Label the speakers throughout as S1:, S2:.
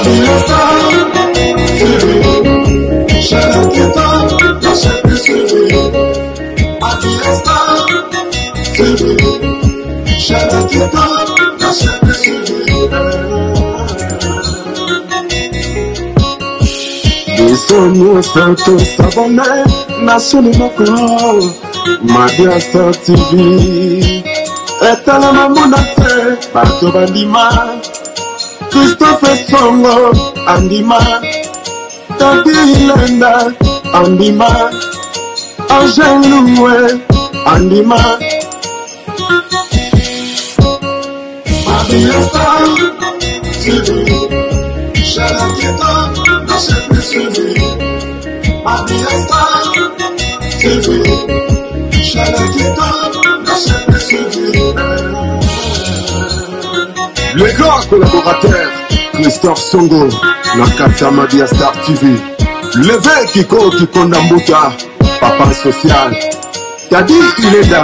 S1: Biso nyonso tosabone na chaîne moko Mabia Star TV etalama mona te bato bandima Christophe Songo andima Tadi Ilenda andima Angel Luwe andima Mabia Star TV chaîne qui donne la chaîne plus suivie Mabia Star TV chaîne qui donne la chaîne plus suivie. Le grand collaborateur Christophe Songo na kati ya Mabia Star TV, Leve Kiko Kikonda Mbuta, papa social Tadi Ilenda,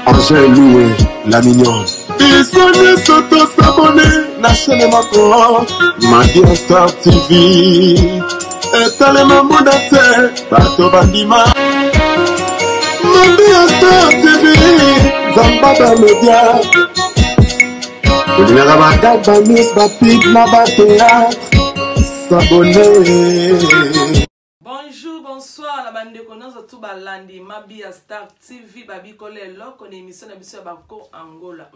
S1: Angèle Loué la mignonne. Biso nyonso tosabone na chaîne moko Mabia Star TV etalema mona te bato bandima Mabia Star TV Nzamba bamedia olingaka bagag bamis bapib na bateatre s'abonne.
S2: Bonjour, bonsoir na bandeko nyonso tu balandi Mabia Star TV babi kola eloko na émission na biso ya bako Angola.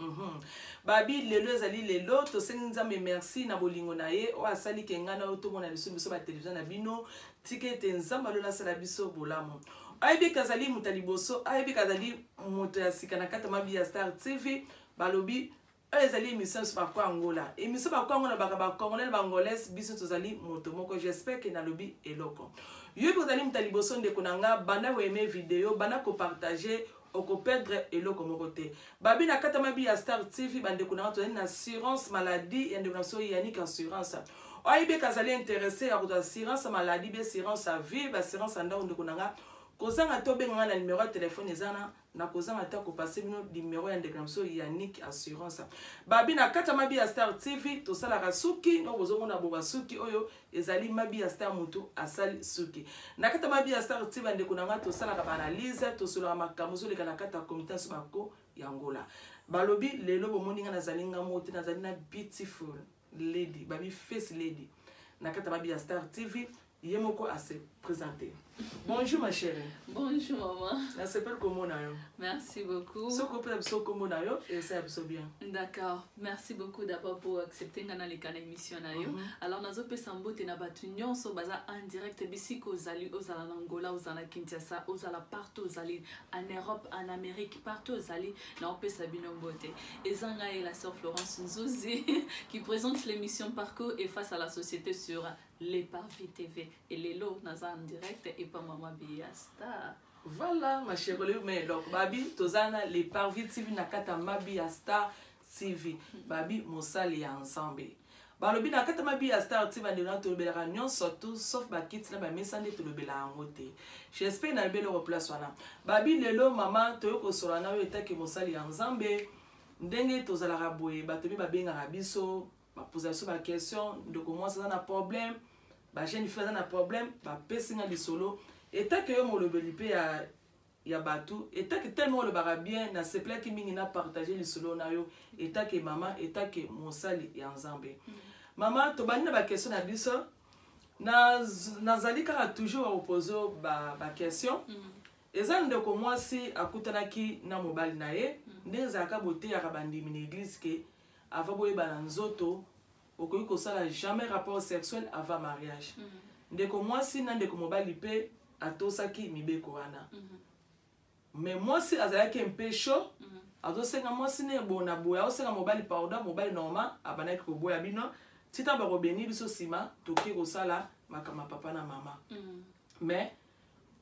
S2: Babi lelo ezali lelo tosengi Nzambe merci na bolingo na ye oyo asali ke ngai na yo tomona biso biso ba television na bino tika ete Nzambe alola asala biso bolamu. Ayebi kazali moto ya liboso, ayebi kazali moto ya sika na kati ya Mabia Star TV balobi oyo ezali émission biso bako Angola. Émission bako Angola baka ba Congolais ba Angolais biso tozali moto moko. J'espère que nalobi eloko. Yo ozali moto ya liboso ndeko na nga banda ko aimer vidéo, banda ko partager okoperdre eloko moko te. Babi na kata mabi ya Star TV bandeko na nga tozali na assurance maladie ya ndeko na biso Yannick Assurance. Oyebi kazali intéressé ya kozwa assurance maladie be assurance ya vie, ba assurance ya ndako ndeko na nga kozanga to benga nga na numéro ya téléphone eza na nakozanga ata kopase bino numero ya ndeko na biso Yannick Assurance. Babi na kati ya Mabi ya Star TV tosalaka suki no bozomona bo basuki oyo ezali Mabi ya Star mutu asali suki. Na kati ya Mabi ya Star TV bandeko na nga tosalaka ba analyse, tosolaka makambo ezoleka na kati ya comité so bako ya Angola. Balobi lelo bomoni nga nazali nga moko te, nazali na beautiful lady, babi face lady na kati ya Mabi ya Star TV ye moko a se présenter. Bonjour ma chérie.
S3: Bonjour maman.
S2: Nasepeli komona yo.
S3: Merci beaucoup.
S2: Soki opesa biso kombo na yo esala biso bien.
S3: D'accord. Merci beaucoup d'abord pour accepter nga naleka na émission na yo. Alors nazopesa mbote na bato nyonso baza en direct bisika ozali, ozala na Angola, ozala na Kinshasa, ozala partout ozali, en Europe, en Amérique, partout ozali, naopesa bino mbote. Eza ngai la sœur Florence Nzuzi qui présente l'émission Parcours et face à la société sur Les Parvis TV. Et lelo naza en direct et pas maman Bia Star.
S2: Voilà ma chérie, mais donc babi tozana Les Parvis TV na kata Mabia Star TV. Babi mosali ya ensemble. Balobi na kata Mabia Star TV ndelo tolobelaka nyonso tout sauf ba kiti na ba mesa nde tolobela yango te. J'espère na belo place wana. Babi lelo mama toyo kosola na yo etake mosali ya Nzambe ndenge tozalaka boye bato mi babengaka biso bapoza biso ba question ndeko mwasi aza na problème, ba jeune fille aza na problème, bapesi nga lisolo etake yo molobeli mpe ya bato etake tellement olobaka bien nasepelaki mingi na partager lisolo na yo etake mama etake mosali ya Nzambe. Mama tobandi na ba question na biso nazali kaka toujours kopose ba question. Eza ndeko mwasi akutanaki na mobali na ye ndenge ezalaka boteyaka bandimi na église ke avant boyebana nzoto okoki kosala jamais rapport sexuel avant mariage. Ndeko mwasi na ndeko mobali pe atosaki mibeko wana. Mais mwasi azalaki mpe chaud, azosenga mwasi ne bona boya, azosenga mobali pardon, mobali normal abandaki koboya bino tita bakobeni biso nsima toki kosala makambo ya papa na mama. Mais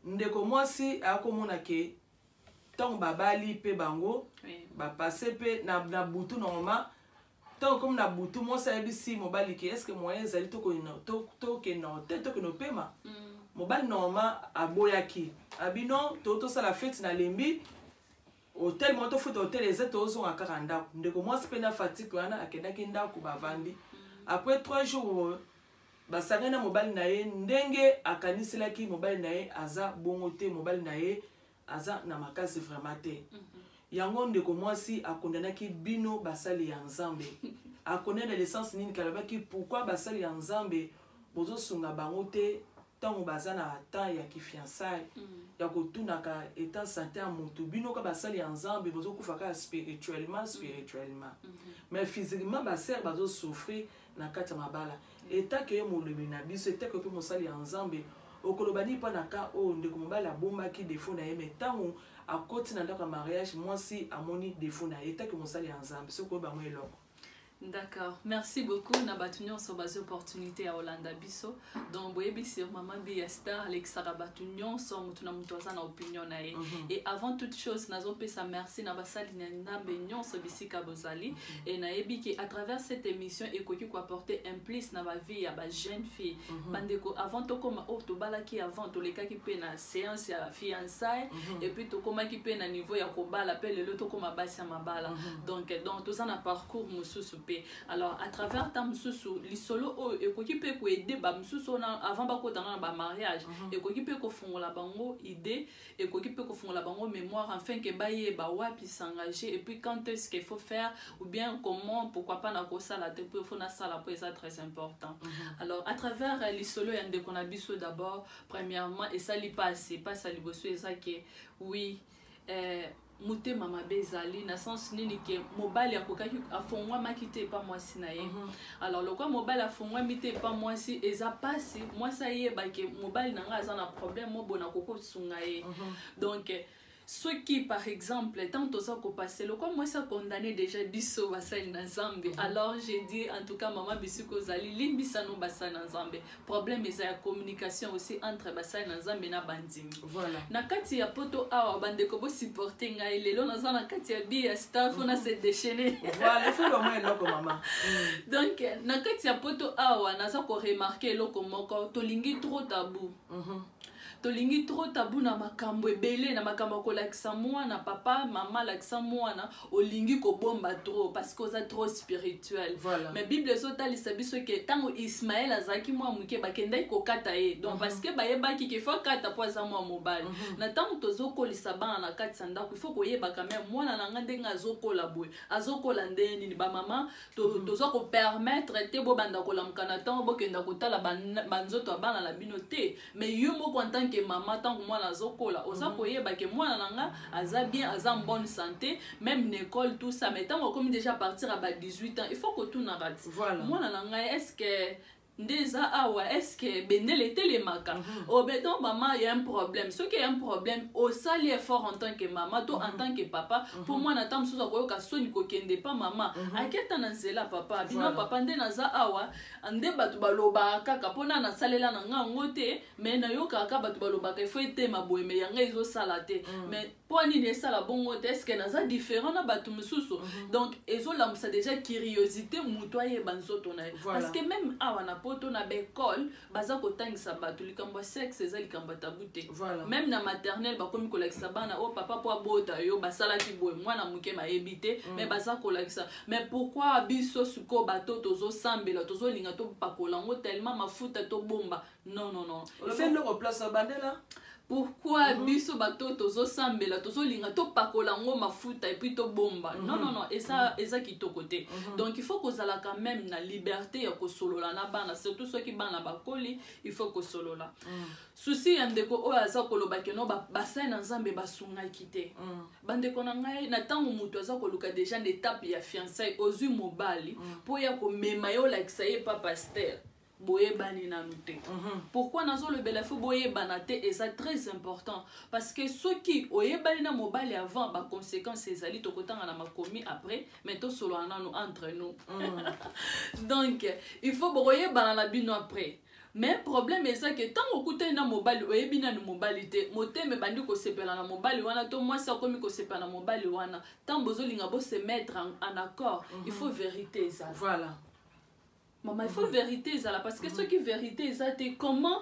S2: ndeko mwasi akomona ke ntango babali pe bango bapase pe na butu normal ntango komi na butu mwasi ayebisi mobali ke est-ce que moyen ezali tokende hotel tokende opema. Mobali normal aboyaki abino tosala fête na lembi hotel moko tofuta hotel eza tozonga kaka ndako. Ndeko mwasi pe na fatigue wana akendaki ndako bavandi après 3 jours. Basangani na mobali na ye ndenge akaniselaki mobali na ye aza bongo te, mobali na ye aza na makasi vraiment te. Yango ndeko mwasi akondanaki bino basali ya Nzambe. Akondana l'essence nini? Kalobaki pourquoi basali ya Nzambe bozosunga bango te ntango baza na temps ya kifiançailles, ya kotunaka état santé ya motu. Bino ka basali ya Nzambe bozokufa kaka spirituellement, mais physiquement basœurs bazosouffrir na kati ya mabala. Etake yo molobi na biso, etake mpe mosali ya Nzambe, okoloba nini mpo na ka oyo ndeko mobali abombaki défaut na ye, mais ntango akoti na ndako ya mariage, mwasi amoni défaut na ye? Etake mosali ya Nzambe, soki oyeba yango eloko.
S3: D'accord, merci beaucoup na bato nyonso bazwi opportunité ya kolanda biso. Donc boyebi sur Mama Bi ya Star, alekisaka bato nyonso, motu na moto aza na opinion na ye. Et avant toute chose, nazopesa merci na basali na Nzambe nyonso bisika bozali. Et nayebi ke à travers cette émission ekoki koapporter un plus na bavie ya bajeune fille. Bandeko, avant tokóma oyo tobalaki, avant tolekaki mpe na séance ya fiançailles, et puis tokomaki mpe na niveau ya kobala, mpe lelo tokóma basi ya mabala. Donc toza na parcours mosusu mpe. Alors, à travers ta mosusu lisolo oyo ekoki mpe koaider bamosusu oyo avant bakotanga na bamariage, ekoki mpe kofungola bango idée, ekoki mpe kofungola bango mémoire, afin ke bayeba wapi s'engager et puis quand est-ce qu'il faut faire ou bien comment, pourquoi pas nakosala te, mpo faut nasala, mpo eza très important. Alors, à travers lisolo ya ndeko na biso, d'abord, premièrement, esali pasi. Pasi ya liboso eza ke oui, motema mabe ezali na sens nini? Ke mobali akokaki, afongwamaki te epa mwasi na ye. Alors lokwa mobali afongwami te epa mwasi, eza pasi mwasi ayeba ke mobali na ngai aza na problème mobona kokosunga ye. Donc soki par exemple tant toza kopase, lokwa mwasi akondamné déjà biso basali na Nzambe. Alors j'ai dit, en tout cas, mama, bisika ozali, limbisano basali na Nzambe. Problème eza ya communication aussi entre basali na Nzambe na bandimi. Na kati ya poto awa, bandeko, bosupporte ngai lelo, naza na kati ya Bi ya Star, fo na se déchaîner.
S2: Voilà, il faut vraiment eloko mama.
S3: Donc na kati ya poto awa, naza koremarquer eloko moko: tolingi trop tabou. Tolingi trop tabou na makambo ebele, na makambo ya kolakisa mwana, papa, mama alakisa mwana, olingi kobomba trop parce que oza trop spirituel. Mais Bible ezotalisa biso ke ntango Ismael azalaki mwa moke, bakendaki kokata ye. Donc parce que bayebaki ke faut akata mpo aza mwa mobali. Na ntango tozokolisa bana na kati ya ndako, il faut koyeba quand même mwana na nga ndenge azokola boye, azokola ndenge nini. Bamama, toza kopermettre te bobanda kolamuka na ntango bokenda kotala banzoto ya bana na bino te. Mais yo moko en tant que mama, ntango mwana azokola, oza koyeba ke mwana na nga aza bien, aza en bonne santé, même na école, tout ça. Mais ntango okomi déjà à partir ya ba 18 ans, il faut kotunaka ti mwana na ngai, est ce que nde eza awa, est ce que bendele etelemaka? Oh ben donc mama, y a un problème. Soki y a un problème, osali effort en tant que mama to en tant que papa, mpo mwana ata mosusu akoyoka soni kokende pa mama, aketa na nzela papa bino. Papa, nde naza awa, nde bato balobaka kaka mpona nasalela na nga yango te, mais nayokaka kaka bato balobaka ifo etema boye, mais yanga ezosala te. Mais mpo nini esala bongo te? Est-ce naza différent na bato mosusu? Donc ezolamusa déjà curiosité, moto ayeba nzoto na ye. Parce que même awa na poto, na baekole, baza kotangisa bato likambo ya sexe eza likambo ya tabou te. Même na maternelle, bakomi kolakisa bana oyo papa mpo abota yo basalaki boye. Mwana moke bayebi te, mais baza kolakisa. Mais pourquoi biso sikoyo bato tozosambela, tozolinga topakola yango tellement mafuta, tobomba? Non, non, non.
S2: Olobi eloko place bandela.
S3: Pourquoi biso bato tozosambela, tozolinga topakola yango mafuta et puis tobomba? Non, non, non, eza kitoko te. Donc il faut kozala quand même na liberté ya kosolola na bana, surtout soki bana bakoli, il faut kosolola. Souci ya ndeko oyo aza koloba ke no, basali na Nzambe basungaki te. Bandeko na ngai, na ntango moto aza koluka déjà na étape ya fiançaille, ozwi mobali mpo ya komema ye, olakisa ye pa pasteur, boyebani nanu te. Pourquoi nazolobela fo boyebana te? Eza très important, parce que soki oyebani na mobali avant, baconséquence ezali, tokotanga na makomi après, mais tosolola nanu entre nous. Donc il faut bokoyebana na bino après. Mais problème eza ke ntango okutani na mobali, oyebi nanu mobali te, motema ebandi kosepela na mobali wana, to mwasi akomi kosepela na mobali wana, ntango bozolinga bose mettre en accord, il faut vérité ezala. Mama, il faut vérité ezala, parce que soki vérité eza te, comment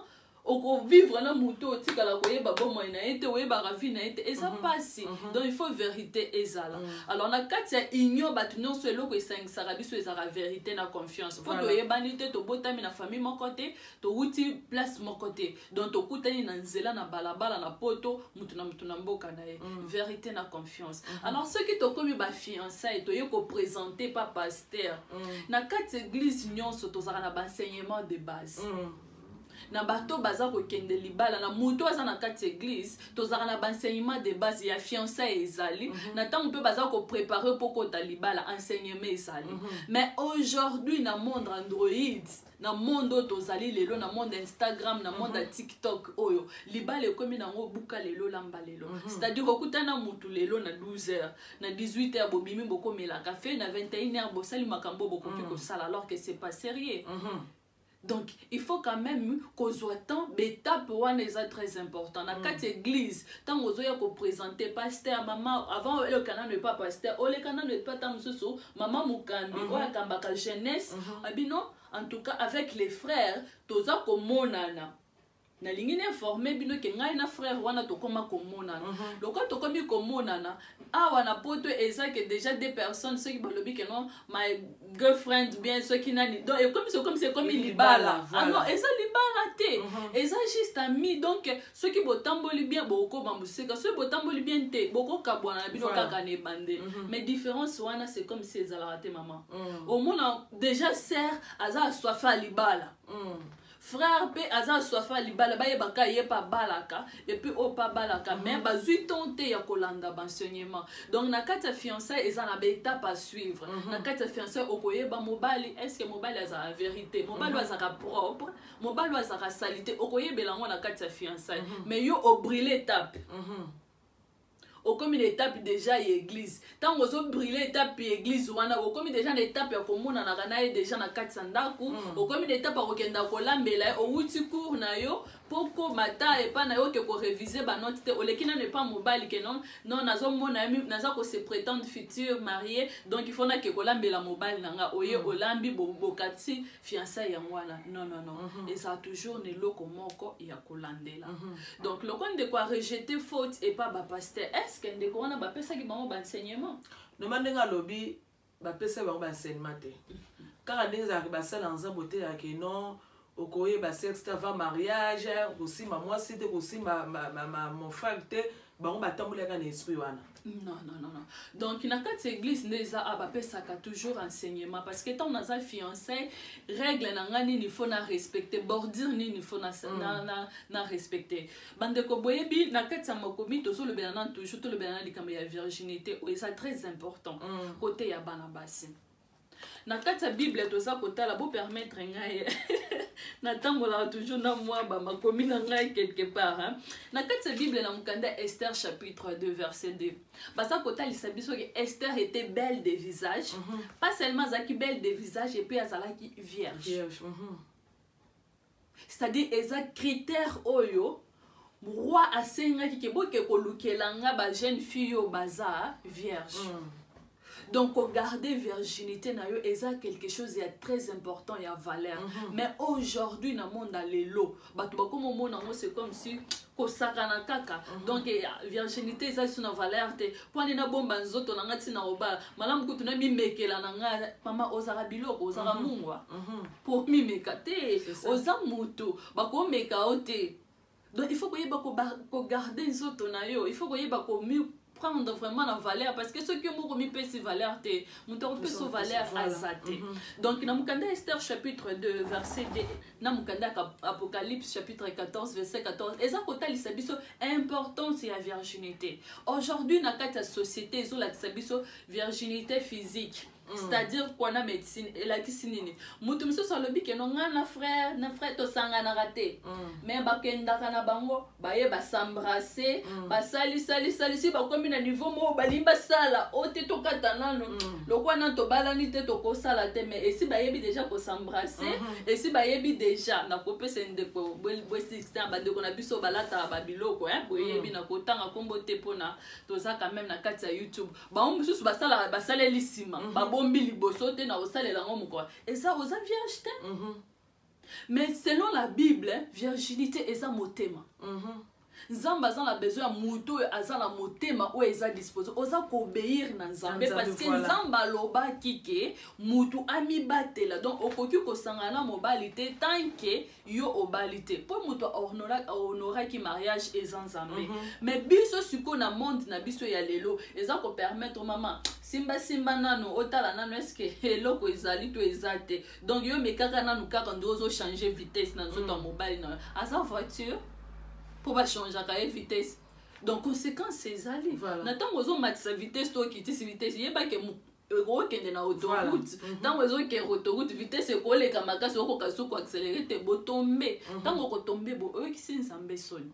S3: Okovivre na motu, otikala koyeba bomoi na ye te, oyebaka vie na ye te, eza mpasi. Donc il faut vérité ezala. Alors na kati ya union, bato nyonso, eloko esangisaka biso ezalaka vérité na confiance, po toyebani te, tobotami na famille moko te, towuti place moko te, donc tokutani na nzela, na balabala, na poto, mutu na mutu na mboka na ye. Vérité na confiance. Alors soki tokomi bafiançailles, toye koprésente pa pasteur. Na kati église nyonso tozalaka na baenseignement de base. Na bato baza kokende libala, na moto aza na kati église, tozalaka na baenseignement de base ya fiançailles ezali. Na ntango mpe baza koprépare mpo kota libala, enseignement ezali. Mais aujourd'hui, na monde Android, na monde oyo tozali lelo, na monde Instagram, na monde ya TikTok oyo, libala ekomi nango buka lelo, lamba lelo. C'est-à-dire okutana mutu lelo na 12 heures, na 18 heures bobimi, bokomela kafe, na 21 heures bosali makambo bokoki kosala, alors que c'est pas sérieux. Donc il faut quand même kozwa temps. Baétape wana eza très important na kati église. Ntango ozoya koprésente pasteur, mama, avant oleka nano epa pasteur, oleka nano epa ta mosusu mama mokambi oyo akambaka jeunesse. Abino, en tout cas avec les frères toza komonana, nalingi na informe bino ke ngai na frère wana tokóma komonana. Lokola tokomi komonana awa na poto, eza ke déjà deux personnes, soki balobi ke non, my girlfriend, bien soki nani, donc ekomi, ekomi, ekomi libala. Ah non, eza libala te, eza juste ami. Donc soki botamboli bien, bokokoma mosika; soki botamboli bien te, bokokabwana na bino kaka na ebande. Mais différence wana, c'est comme si ezalaka te, mama. Omona déjà sœur aza assoiffé ya libala, frère mpe aza assoiffé ya libala, bayebaka ye mpe abalaka, et puis oyo mpe abalaka, mais bazwi temps te ya kolanda baenseignement. Donc na kati ya fiançailles eza na baétape à suivre. Na kati ya fiançailles okoyeba mobali, est ce que mobali azalaka vérité, mobali oyo azalaka propre, mobali oyo azalaka sali te, okoyebela yango na kati ya fiançailles. Mais yo obrûle étape, okomi na étape déjà ya église. Ntango ozobrûle étape ya église wana, okomi déjà na étape ya komonanaka na ye déjà na kati ya ndako. Okomi na étape ya kokenda kolambela ye. Owuti cours na yo mpo komata epa na yo, oke korévise banote te, oleki nano epa mobali ke non, non, nazomona ye, naza kose prétendre futur marié, donc il faut nake kolambela mobali na nga. Oye, olambi, bokati fiançailles yango wana. Non, non, non, eza toujours na eloko moko ya kolandela. Donc lokola ndeko arejete faute epa bapasteur, est ce que ndeko wana bapesaki bango baenseignement?
S2: Noma, ndenge alobi, bapesa bango baenseignement te, kaka ndenge ezalaka, basala nzambe oteyaka non, okoyeba sexe te avant mariage, kosimba mwasi te, kosimba mon frère te. Bango batambolaka na esprit wana.
S3: Non, non, non, non. Donc na kati ya église nde eza a bapesaka toujours enseignement, parce que ntango naza fiancé, règle na ngai nini faut na respecte, bordure nini faut na respecte. Bandeko, boyebi, na kati ya makomi tozolobela na toujours, tolobela na likambo ya virginité oyo eza très important. Côté ya bana basi, na kati ya Bible toza kotala, bopermettre ngai natambolaka toujours na mwa bamakomi na ngai quelque part, hein. Na kati ya Bible, na mokanda Esther chapitre 2 verset 2, baza kotalisa biso ke Esther était belle de visage. Pas seulement azalaki belle de visage, et puis azalaki vierge.
S2: Vierge.
S3: C'est-à-dire eza critère oyo roi asengaki ke boke kolukela nga bajeune fille oyo baza vierge. Donc kogarder virginité na yo eza quelque chose ya très important, ya valeur. Mais aujourd'hui, na monde ya lelo, bato bakoma omona yango c'est comme si kosakana kaka. Donc virginité eza lisu na valeur te. Mpo ani nabomba nzoto na nga ntina kobala? Malamu kutu na mimekela na nga. Mama, ozalaka biloko, ozalaka mungwa mpo mimeka te.
S2: C'est ça.
S3: Oza moto, bakomeka yo te. Donc il faut koyeba kogarde nzoto na yo, il faut koyeba komi prendre vraiment na valeur, parce que soki yo moko mipesi valeur te, moto akopesa yo valeur aza te. Donc na mokanda Esther chapitre 2 verset 2, na mokanda ya Apocalypse chapitre 14 verset 14, eza kotalisa biso importance ya virginité. Aujourd'hui na kati ya société ezolakisa biso virginité physique. C'est-à-dire kwa na médecine elakisi nini? Moto mosusu alobi ke non, ngai na frère tosanganaka te. Mais bakendaka na bango, baye bas'embrasse, basalisalisali, bakomi na niveau moko balingi basala o te, tokata nano. Lokwa nano tobalani te, tokosala te. Mais esi bayebi déjà kos'embrasse, esi bayebi déjà. Nakopesa ndeko bwesixtin, bandeko na biso balataka babiloko, boyebi, nakotanga nkombo te mpona toza quand même na kati ya YouTube. Bango mosusu basalaka, basaleli nsima, babombi liboso te, na kosalela yango mokolo eza oza vierge te. Mais selon la Bible, virginité eza motema. Nzambe aza na besoin ya moto oyo aza na motema oyo eza dispose, oza koobéir na Nzambe, parce que Nzambe alobaki ke mutu amibatela. Donc okoki kosangana na mobali te tant que yo obali te, mpo moto ahonoraki mariage eza Nzambe. Mais biso sikoyo, na monde na biso ya lelo, eza kopermettre mama simbasimba nano, otala nano eske eloko ezali to eza te. Donc yo mekaka nanu kaka nde ozochange vitesse na nzoto ya mobali na yo. Aza voiture mpo bachangeaka ye vitesse? Donc conséquence ezali na ntango ozomatisa vitesse to okitisi vitesse, yebake ekokende na autoroute. Ntango ezokende autoroute, vitesse ekoleka makasi, okoka so koaccélérer te, botombe. Ntango okotombe, bo oyokisi Nzambe soni.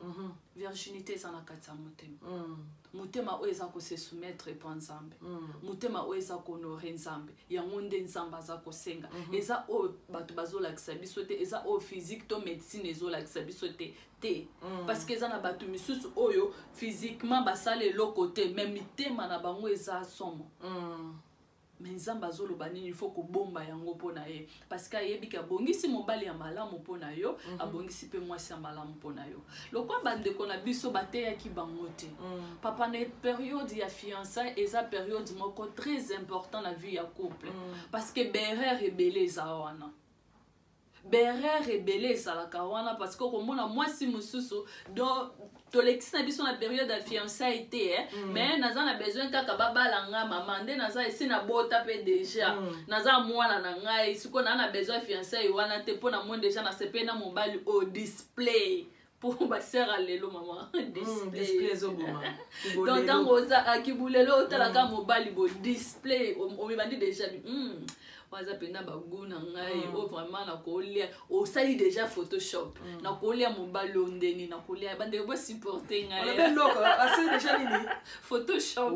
S3: Virginité eza na kati ya motema. Motema oyo eza kose soumettre epa Nzambe, motema oyo eza kohonorer Nzambe, yango nde Nzambe aza kosenga. Eza oyo bato bazolakisa biso te, eza oyo physique to médecine ezolakisa biso te te, parce que eza na bato misusu oyo physiquement basala eloko te, mais mitema na bango eza somo. Mais Nzambe azoloba nini? Il faut kobomba yango mpo na ye, parce que ayebi ke abongisi mobali ya malamu mpo na yo, abongisi mpe mwasi ya malamu mpo na yo. Lokwa bandeko na biso bateyaki bango te. Papa, na période ya fiançailles eza période moko très important na vie ya couple, parce que baerreur ebele eza wana, baerreur ebele ezalaka wana, parce que okomona mwasi mosusu, donc tolekisi na biso na période ya fiançailles te, eh? Mais naza na besoin kaka babala nga, mama, nde naza esi nabota mpe déjà naza mwana na ngai. Sikoyo naa na besoin ya fiançailles wana te, mpo na moi déjà nasepeli na mobali oyo. Display mpo basera lelo, mama.
S2: Display ezoboma.
S3: Donc ntango oza akibulelo, otalaka mobali bo display, omibandi déjà waza mpenza bagu na ngai oyo vraiment nakolia. Osali déjà Photoshop, nakolia mobali oyo ndeni nakolia. Bandeko, bosupporte ngai.
S2: Olobi eloko, asali déjà nini?
S3: Photoshop.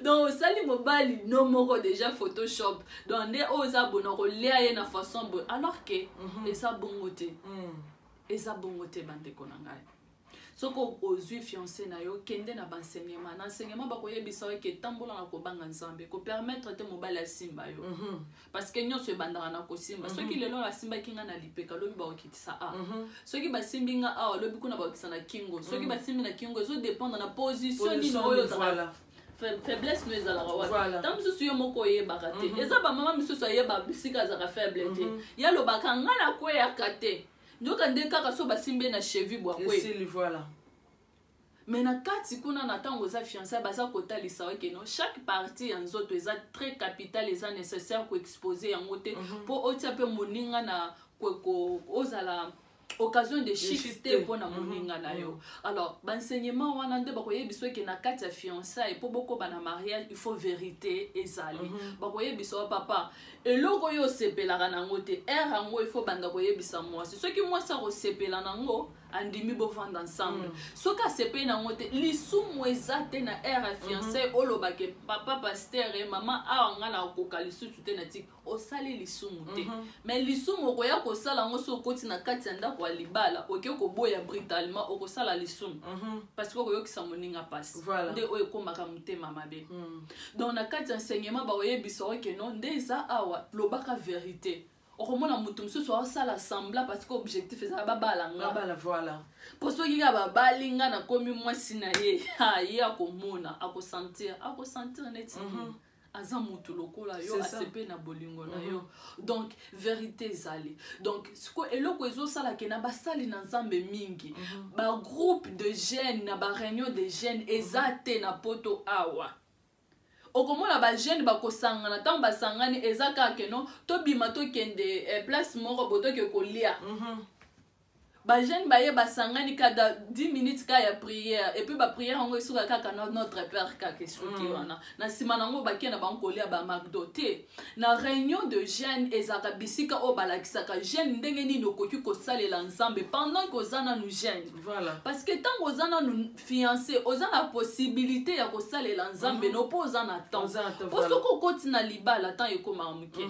S3: Donc osali mobali no moko déjà Photoshop, donc nde oyo oza boye, nakolia ye na façon boye, alors que eza bongo te. Eza bongo te, bandeko na ngai. Soki ozwi fiancé na yo, kende na baenseignement. Na enseignement bakoyebisa yo ke tambola na kobanga Nzambe, kopermettre te mobali asimba yo, parce que nyonso ebandaka na kosimba. Soki lelo asimbaki nga na lipeka, lobi bakokitisa a. Soki basimbi nga awa, lobi kuna bakokitisa na kingo. Soki basimbi na kingo, ezodépendre na position nini oyo ozalaka, faiblesse no ezalaka wapi. Ntango mosusu yo moko oyebaka te. Eza bamama misusu ayeba bisika azalaka faible te. Ye alobaka nga nakweyaka te, nzoka nde kaka so basimbi ye na cheville bwakwe.
S2: Esili, voilà.
S3: Mais na kati kuna, na ntango oza fiançailles, baza kotalisa yo ke no, chaque partie ya nzoto eza très capital, eza nécessaire koexpose yango te, mpo otia mpe moninga na ozala occasion de chute
S2: chute
S3: te
S2: te.
S3: mpo na moninga na yo. Alors baenseignement wana nde bakoyebisa eke na kati ya fiançailles, mpo bokoba na mariage, il faut vérité ezali. Bakoyebisa yo, papa, eloko oyo osepelaka nango te, ere yango il faut banda koyebisa mwasi. Soki mwasi akosepela nango, andimi, bovanda ensemble. Soki asepeli nango te, lisumu eza te. Na ere ya fiançailles, olobake papa pasteur, mama, awa nga nakoka lisusu te, na tiki. Osali lisumu te. Mais lisumu okoya kosala yango so okoti na kati ya ndako ya libala, oke koboya brutalement, okosala lisumu, parce que okoyokisa moninga mpasi. Nde oyo ekomaka motema mabe. Donc na kati ya enseignement bakoyebisa oke no, nde eza awa, lobaka vérité. Okomona moto mosusu aosala semblant, parce que objectif ezala babala nga.
S2: Babala, voilà.
S3: Mpo soki kaka babali nga, nakomi mwasi na ye, ha, ye akomona, akosentir, akosentir neti nini, aza motu lokola yo.
S2: C'est ça.
S3: Asepe na bolingo na yo. Donc vérité ezali. Donc sikoyo eloko ezosalaka na basali na Nzambe mingi, bagroupe de jeunes, na baréunion de jeunes eza te. Na poto awa, okomona bajeune bakosangana. Ntango basangani, eza kaka keno tobima, tokende place moko bo, toke kolia. Bajeune baye basangani kaka 10 minutes kaka ya prière, et puis baprière yango esuka kaka na Notre Père kaka, esuki wana. Na nsima nango bakei na bango kolia bamacdo te. Na réunion de jeune ezalaka bisika oyo balakisaka jeune ndenge nini okoki kosalela Nzambe pendant ke oza nanu jeune. Parce que ntango oza nanu fiancé, oza na possibilité ya kosalela Nzambe no, mpo oza na temps.
S2: Oza na temps,
S3: mpo
S2: voilà.
S3: soki okoti na libala, temps ekomaka moke.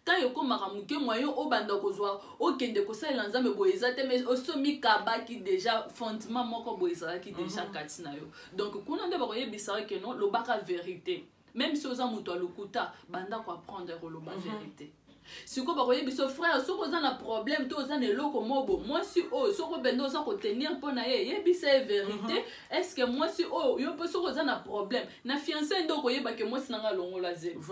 S3: Ntango ekomaka moke, moyen obanda kozwa okende kosalela Nzambe boye eza te. Mais osi omikabaki déjà, fondement moko boye ezalaki déjà kati na yo. Donc kuna nde bakoyebisaka ke non, lobaka vérité, même si oza moto ya lokuta, banda koapprendre koloba vérité. Sikoyo bakoyebi so, frère, soki oza na problème to oza na eloko mobo, mwasi oyo, soki obende oza kotenir mpo na ye, yebisa ye vérité. Est ce que mwasi oyo, yo mpe soki oza na problème na fiancé, nde okoyeba ke mwasi na nga alongola zemi.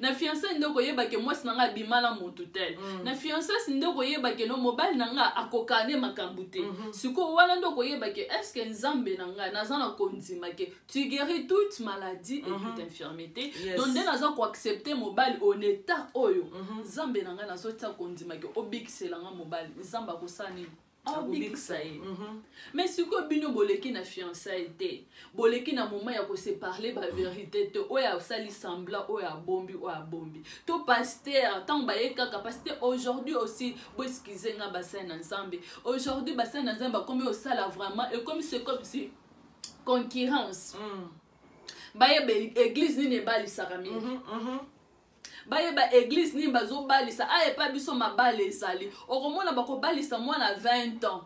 S3: Na fiancé nde okoyeba ke mwasi na nga abima na motu tel. Na fiançailles nde okoyeba ke no, mobali na nga akokane makambo te. Sikoyo wana nde okoyeba ke est ce que Nzambe na ngai, naza na kondima ke tu guéris toute maladie et toute infirmité. Donc nde naza koaccepte mobali en état oyo, Nzambe na ngai, nazotia kondima ke obikisela nga mobali, Nzambe akosala nini? Aobikisa ye. Mais sikoyo bino boleki na fiançailles te, boleki na moment ya kose parler bavérité te. Oyo asali semblant, oyo abombi, oyo abombi. To pasteur, ntango baye kaka pasteur, aujourd'hui aussi, boexcuse nga, basali na Nzambe, aujourd'hui basali na Nzambe bakomi osala vraiment, ekomi, c'est comme si concurrence. Bayeba église nini ebalisaka mingi. Bayeba église nini bazobalisa. Ayepa biso mabala ezali, okomona bakobalisa mwana 20 ans.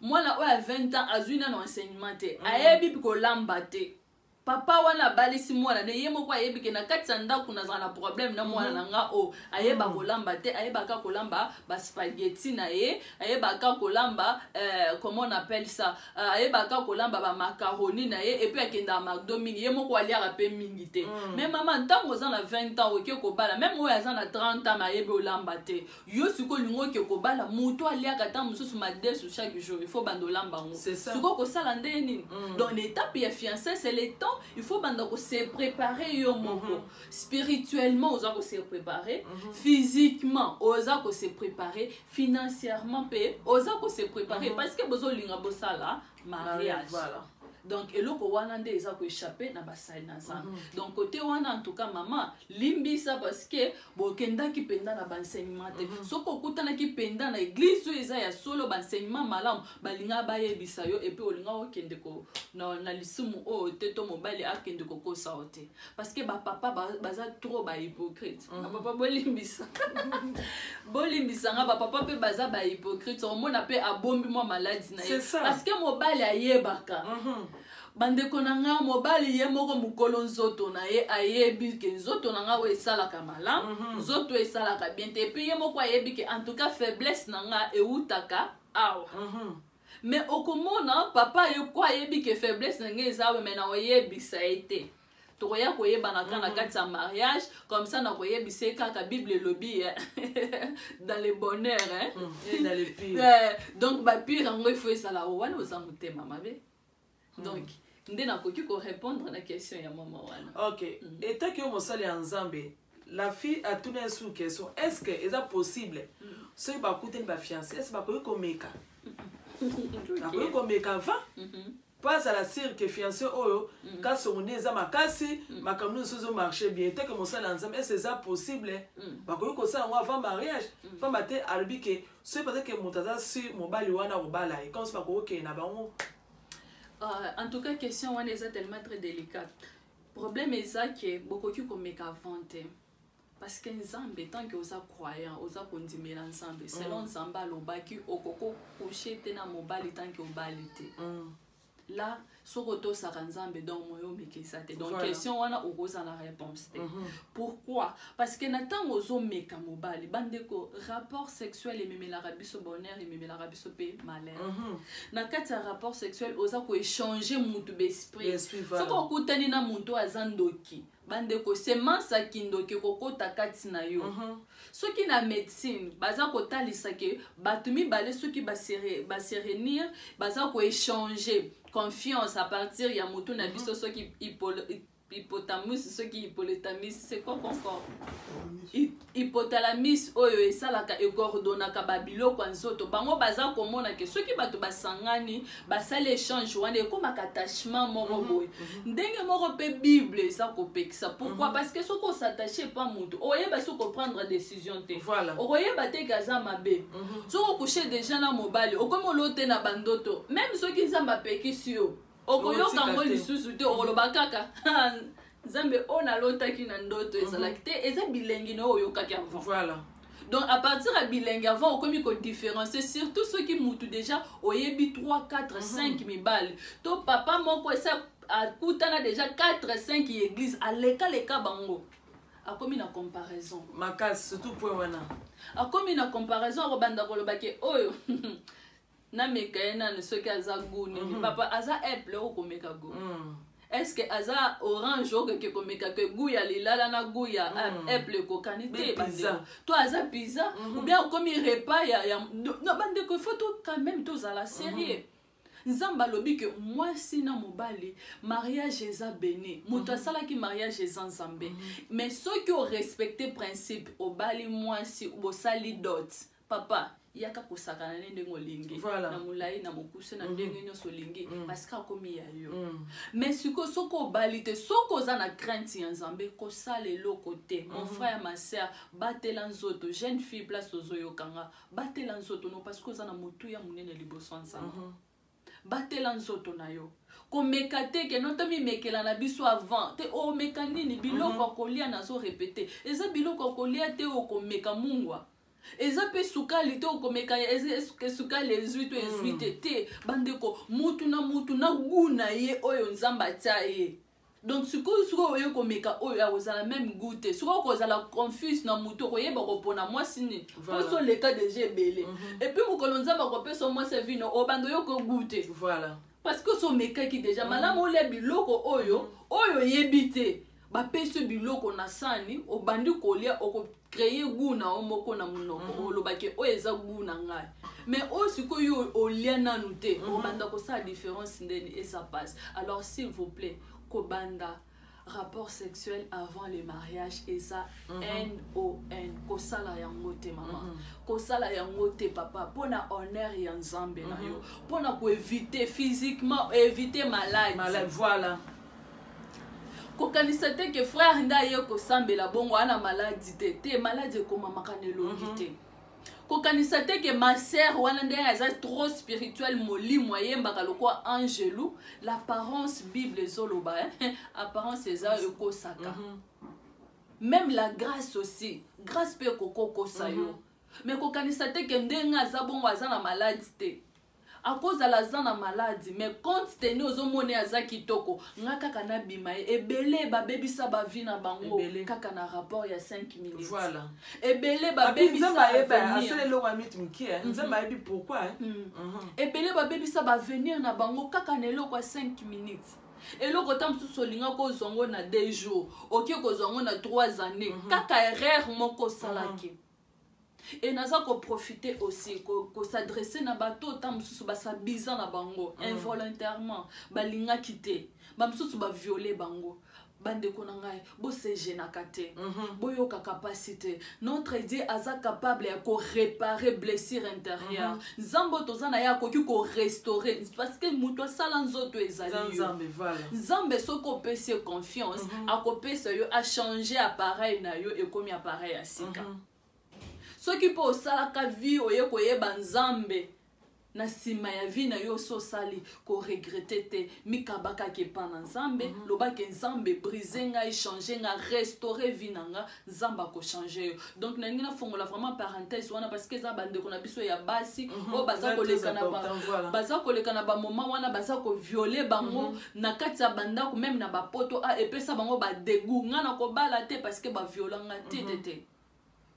S3: Mwana oyo ya 20 ans azwi nano enseignement te, ayebi kolamba te. Papa wana abalisi mwana ne, ye moko ayebi ke na kati ya ndako nazala na problème na mwana na nga oyo ayeba kolamba te, ayebaka kolamba baspaghetti na ye, ayebaka kolamba comment on appelle ça, ayebaka kolamba bamacaroni na ye, et puis akendaka McDo mingi, ye moko aliaka mpe mingi te. Mais mama, ntango oza na 20 ans, oke kobala, même oyo aza na 30 ans, mais ayebi olamba te. Yo sikoyo olingi oke kobala moto aliaka ata mosusu madesu chaque jour, il faut banda olamba yango.
S2: C'est ça.
S3: Sikoyo kosala nde nini? Donc l'étape ya fiançailles, c'est le temps il faut banda kose préparer yo moko. Spirituellement oza kose préparer, physiquement oza kose préparer, financièrement mpe oza kose préparer, parce que bozolinga bosala mariage. Donc eloko wana nde eza koéchappe na basali na Nzambe. Donc côté wana, en tout cas, mama, limbisa, parce que bokendaki mpenza na baenseignement te. Soki okutanaki mpenza na église oyo eza ya solo, baenseignement malamu, balinga bayebisa yo, et puis olinga okende na lisumu oyo te, to mobali akende kokosa yo te, parce que bapapa baza trop bahypocrite. Bapapa, bolimbisa, bolimbisanga, bapapa mpe baza bahypocrite. Omona mpe abombi mwa maladi na ye
S2: C'est ça.
S3: parce que mobali ayebaka. Bandeko na ngai, mobali ye moko, mokolo nzoto na ye, ayebi ke nzoto na ngai oyo esalaka malamu, nzoto oyo esalaka bien te. Et puis ye moko ayebi ke en tout cas faiblesse na ngai eutaka awa. Mais okomona papa ye ko ayebi ke faiblesse na ngai eza awa, mais na oyebisa ye te. Tokoya koyebana kaka na kati ya mariage. Comme ça nakoyebisa ye kaka Bible elobi, eh, dans le bonheur, hein?
S2: Et dans le pire.
S3: Eh, donc bapire yango, ifo ezala o wana oza motema mabe. Donc nde nakoki korépondre na question ya mama wana.
S2: Ok, etaki yo mosali ya Nzambe, la fille atuni ye sous question: est ce que eza possible, soki bakutani bafiancé, est ce bakoki komeka, bakoki komeka avant mpo azala sûr ke fiancé oyo kasongo nde eza makasi, makambo nyonso ezomarche bien? Eteke mosali ya Nzambe, est ce eza possible, bakoki kosala yango avant mariage? Pamba te alobi ke soki parce que moto aza sûr mobali wana kobala ye, comme so bakoki kokende na bango.
S3: En tout cas, question wana eza tellement très délicate. Problème eza ke bokoki komeka avant te, parce que Nzambe, tant que oza croyant, oza kondimela Nzambe, selon Nzambe alobaki, okoki coucher te na mobali tant que obali te. Là, soki otosaka Nzambe, donc moyo omeka eza te. Donc question wana okozala na réponse te. Pourquoi? Parce que na ntango ozomeka mobali, bandeko, rapport sexuel ememelaka biso bonheur, ememelaka biso mpe malheur. Na kati ya rapport sexuel, oza koéchange mutu baesprit.
S2: Esprit, voilà.
S3: Soki okutani na mutu oyo aza ndoki, bandeko, semence ya kindoki ekokota kati na yo. Soki na médecine baza kotalisa ke bato mibale soki base réunir, baza koéchange confiance à partir ya motu na biso, soki hypothalamus, soki hypothalamus, c'est quoi encore, hypothalamus oyo esalaka, ekordonnaka babiloko ya nzoto, bango baza komona ke soki bato basangani, basali échange wana, ekomaka attachement moko boye. Ndenge moko mpe Bible eza kopekisa. Pourquoi? Parce que soki os'attache epa motu, oyeba soki oprendre décision te. Okoyeba te ke aza mabe. Soki okouche déjà na mobali, okomi olo te na bandoto, même soki Nzambe apekisi yo, okoyoka
S2: Okotika
S3: yango
S2: te.
S3: lisusu te. Okoloba kaka: "Nzambe, oyo nalotaki na ndoto ezalaki te, eza bilengi na oyo oyokaki avant." Donc à partir ya bilengi avant, okomi kodifférencier, surtout soki mutu déjà oyebi 3, 4, 5 mibali, to papa moko esa akutana déjà 4, 5 église, alekaleka bango. Akomi na comparaison.
S2: Makasi, surtout point wana.
S3: Akomi na comparaison, akobanda koloba ke oyo nameka ye nanu soki aza goût nini. Papa, aza apple, okomeka goût? Est ce que aza orange, okoke komeka ke goût ya lilala na goût ya apple ekokani te?
S2: Be pizza.
S3: Bandeko, to aza pizza ou bien okomi repas ya. Non, bandeko, il faut to quand même tozala sérieux. Nzambe alobi ke mwasi na mobali, mariage eza béni. Moto asalaki mariage eza Nzambe. Mais soki orespecte principe, obali mwasi, bosali dot, papa, yaka kosakana ne ndenge olingi, na molai, na mokuse, na ndenge nyonso olingi, parce que akomi ya yo. Mais sikoyo, soki obali te, soki oza na crainte ya Nzambe, kosala eloko te. Mon frère, ma sœur, batela nzoto. Jeune fille, place ozoyokanga, batela nzoto no, parce que oza na motuya monene liboso ya Nzambe. Batela nzoto na yo. Komeka te ke no tomimekela na biso avant te. Omeka nini? Biloko ya kolia, nazorépéter, eza biloko ya kolia te. Okomeka mungwa, eza mpe sukali te. Okomeka sukali ezwi to ezwi te te. Bandeko, mutu na mutu na goût na ye oyo Nzambe atia ye. Donc sikoyo oye komeka oyo, akozala même goût te. Sikoyo okozala confuse na motu, okoyeba kopona mwasi nini? Mposo oleka déjà ebele. Et puis mokolo Nzambe akopesa mwasi vino, obanda oyoka goût te. Parce que so omekaki déjà, malamu olia biloko oyo oyebi te. Bapesi yo biloko na sani, obandi kolia, okocréer goût na yo moko na monoko. Olobaki oyo eza goût na ngai. Mais oyo sikoyo olia nanu te, obanda kosala différence ndeni eza passe. Alors, s'il vous plaît, kobanda rapport sexuel avant le mariage eza non. Kosala yango te, mama. Kosala yango te, papa, mpona honneur ya Nzambe na yo, mpona koéviter physiquement, éviter maladi.
S2: Malade, voilà.
S3: Kokanisa te ke frère nde aye kosambela bongo ana maladi te. Te, maladi ekomamaka na elongi te. Kokanisa te ke ma sœur wana nde aza trop spirituel, molimo ayembaka lokwa angelu. L'apparence, Bible ezoloba, hein? Apparence eza ekosaka. Même la grâce aussi, grâce mpe ekokokosa yo. Mais kokanisa te ke ndenge aza bongo aza na maladi te. Akozala aza na maladi, mais compte tenu ozomona ye aza kitoko, nga kaka nabima ye. Ebele babebisa bavie na bango
S2: Ebele.
S3: kaka na rapport ya 5 minutes. Ebele
S2: Abi
S3: babebisa
S2: Nzambe ayeba
S3: avenir.
S2: asala eloko ya miti mokie, eh. Nzambe ayebi pourquoi, eh.
S3: Ebele babebisa baavenir na bango kaka na eloko ya 5 minutes. Eloko ta mosusu olingaki kozwa yango na 2 jours, oke kozwa yango na 3 années, kaka erreur moko osalaki. E naza koprofiter aussi kos'adresser na bato ta mosusu basabiza na bango involontairement, balingaki te, bamosusu baviole bango. Bandeko na ngai, bosegenaka te, boyokaka mpasi te. Notre Dieu aza capable ya koréparer blessure intérieure. Nzambe oyo toza na ye akoki korestaurer, parce que moto asala nzoto ezali
S2: Eza
S3: yo.
S2: Nzambe, voilà.
S3: Nzambe, soki opesi ye confiance, akopesa yo achange appareil na yo, ekomi appareil ya sika. Soki mpo osalaka vie, oye koyeba Nzambe na nsima ya vie na yo, so osali, koregretter te. Mikabakaki epa na Nzambe. Lobaki: "Nzambe, brise ngai, change ngai, restaure vie na nga." Nzambe akochange yo. Donc nalingi nafongola vraiment parenthèse wana, parce que eza bandeko na biso ya basi oyo baza koleka na baza koleka na bamoma wana, baza koviole bango na kati ya bandako, même na bapoto. A epesa bango badégoût: "Nga na kobala te parce que baviolanga te." Te te,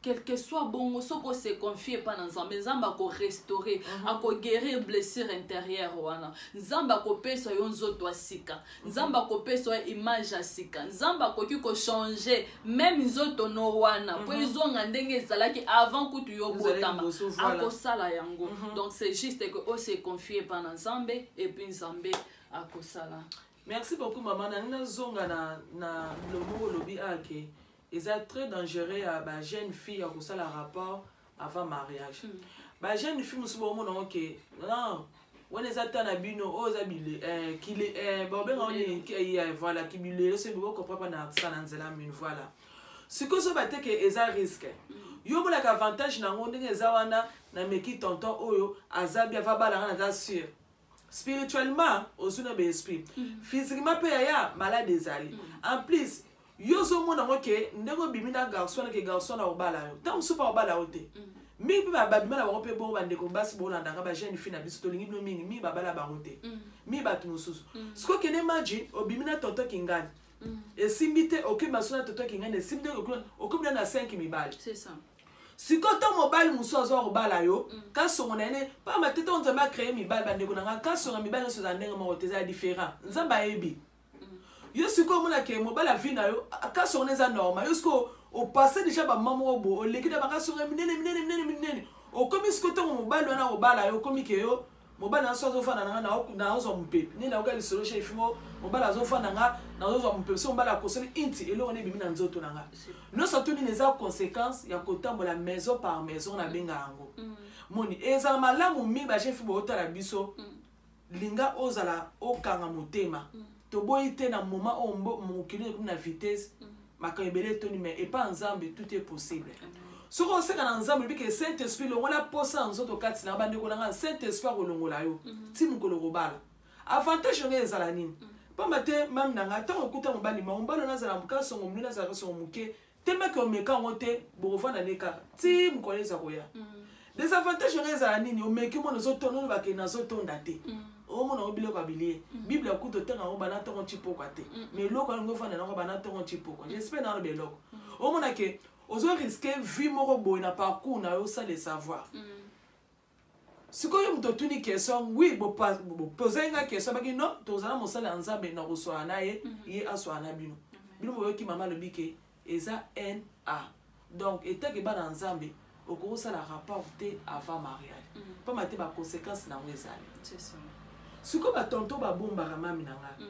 S3: quel que soit bongo, soki ose confie epa na Nzambe, Nzambe akorestaurer, akoguérir blessure intérieure wana. Nzambe akopesa yo nzoto ya sika. Nzambe akopesa yo image ya sika. Nzambe akoki kochanger même nzoto no wana mpo ezonga ndenge ezalaki avant kutu yo botama. Akosala yango. Donc c'est juste que ose confie epa na Nzambe et puis Nzambe akosala.
S2: Merci beaucoup, mama. Nangi nazonga na lomo olobi ake eza très dangereux ya bajeune fille ya kosala rapport avant mariage. Bajeune fille mosusu bomona oke non, wana eza ta na bino oyo eza bile kile babenga nini, voilà, kibilelo. Soki bokocomprendre pa na artiste na nzela mine, voilà. Sikoyo soki bateke eza risque, yo omonaka avantage nango ndenge eza wana: nameki tonton oyo aza bi ava balanga, naza sûr spirituellement, ozwi na baesprit. Physiquement mpe yaya malade ezali. En plus yo ozomona ngo ke ndenge obimi na garçon wana, ke garçon na obala yo, ntango mosusu mpa obala yo te. Mingi mpe babima na bango mpe bongo. Bandeko basi bolandanga, bajeune fille na biso, tolingi bino mingi. Mingi babala bango te, mingi bato mosusu. Sikoyo kende, imagine obimi na tonton Kingani. Esimbi te, okomi baso na toto akingani, esimbi te, okomi na 5 mibali.
S3: C'est ça.
S2: Sikoyo ntango mobali mosusu azwa kobala yo, kasongo na ye ne pamba te. Ntango Nzambe acréer mibali, bandeko na nga, kasongo mibali nyonso eza ndenge moko te, eza différent. Nzambe ayebi yo. Sikoyo omonake mobali avi na yo, kasongo na eza normal. Yo sikoyo opasse déjà bamama moko boye, oleki na bakasongo ya minene minene minene minene. Okomi sikoyo, ntango mobali wana kobala yo, okomi ke yo mobali na so azofanda na nga, nazozwa mopepe. Nde nayoka lisolo che efingo, mobali azofanda nga, nazozwa mopepe. So mobali akosoli inti, eloko nde ebimi na nzoto na nga nyonso. To nini eza conséquence ya kotambola maison par maison, nabenga yango. Moni ezala malamu mingi, bajeune fille bootala biso, linga ozala okanga motema. Toboyi te, na moment oyo mokili ekomi na vitesse, makambo ebele etoni, mais epa Nzambe tout est possible. Soki oseka na Nzambe, olobi ke Saint Esprit, longola posa ya nzoto kati na bandeko na nga, Saint Esprit akolongola yo ti mokolo kobala. Avantage yango ezala nini? Pamba te, mami na ngai, ntango okuta mobali, ma mobali wana azala kasongo monene, azala kasongo moke, temaki omeka yango te, bokovanda nde kaka ti mokolo eza koya. Désavantage yango ezala nini? Omeki, omona ozotonda, oyo bakende nazotonda te, omona ngo biloko ya bilie. Bible akuta otanga yango bana ntongo ti pokwa te, mais eloko yango ofanda nango bana ntongo ti pokwa. J'espère nano beloko omona ke ozorisquer vie moko boye na parcours na yo sans le savoir. Sikoyo moto otuni question, oui, bopose nga question, baki non, tozala mosala ya Nzambe na koswala na ye, ye aswala na bino. Bino boyoki mama alobi ke eza na donc etake bana ya Nzambe, okokosala rapport te avant mariage, pamba te baconséquence nango ezali.
S3: C'est ça.
S2: Sikoyo batonto babombaka, mami na nga,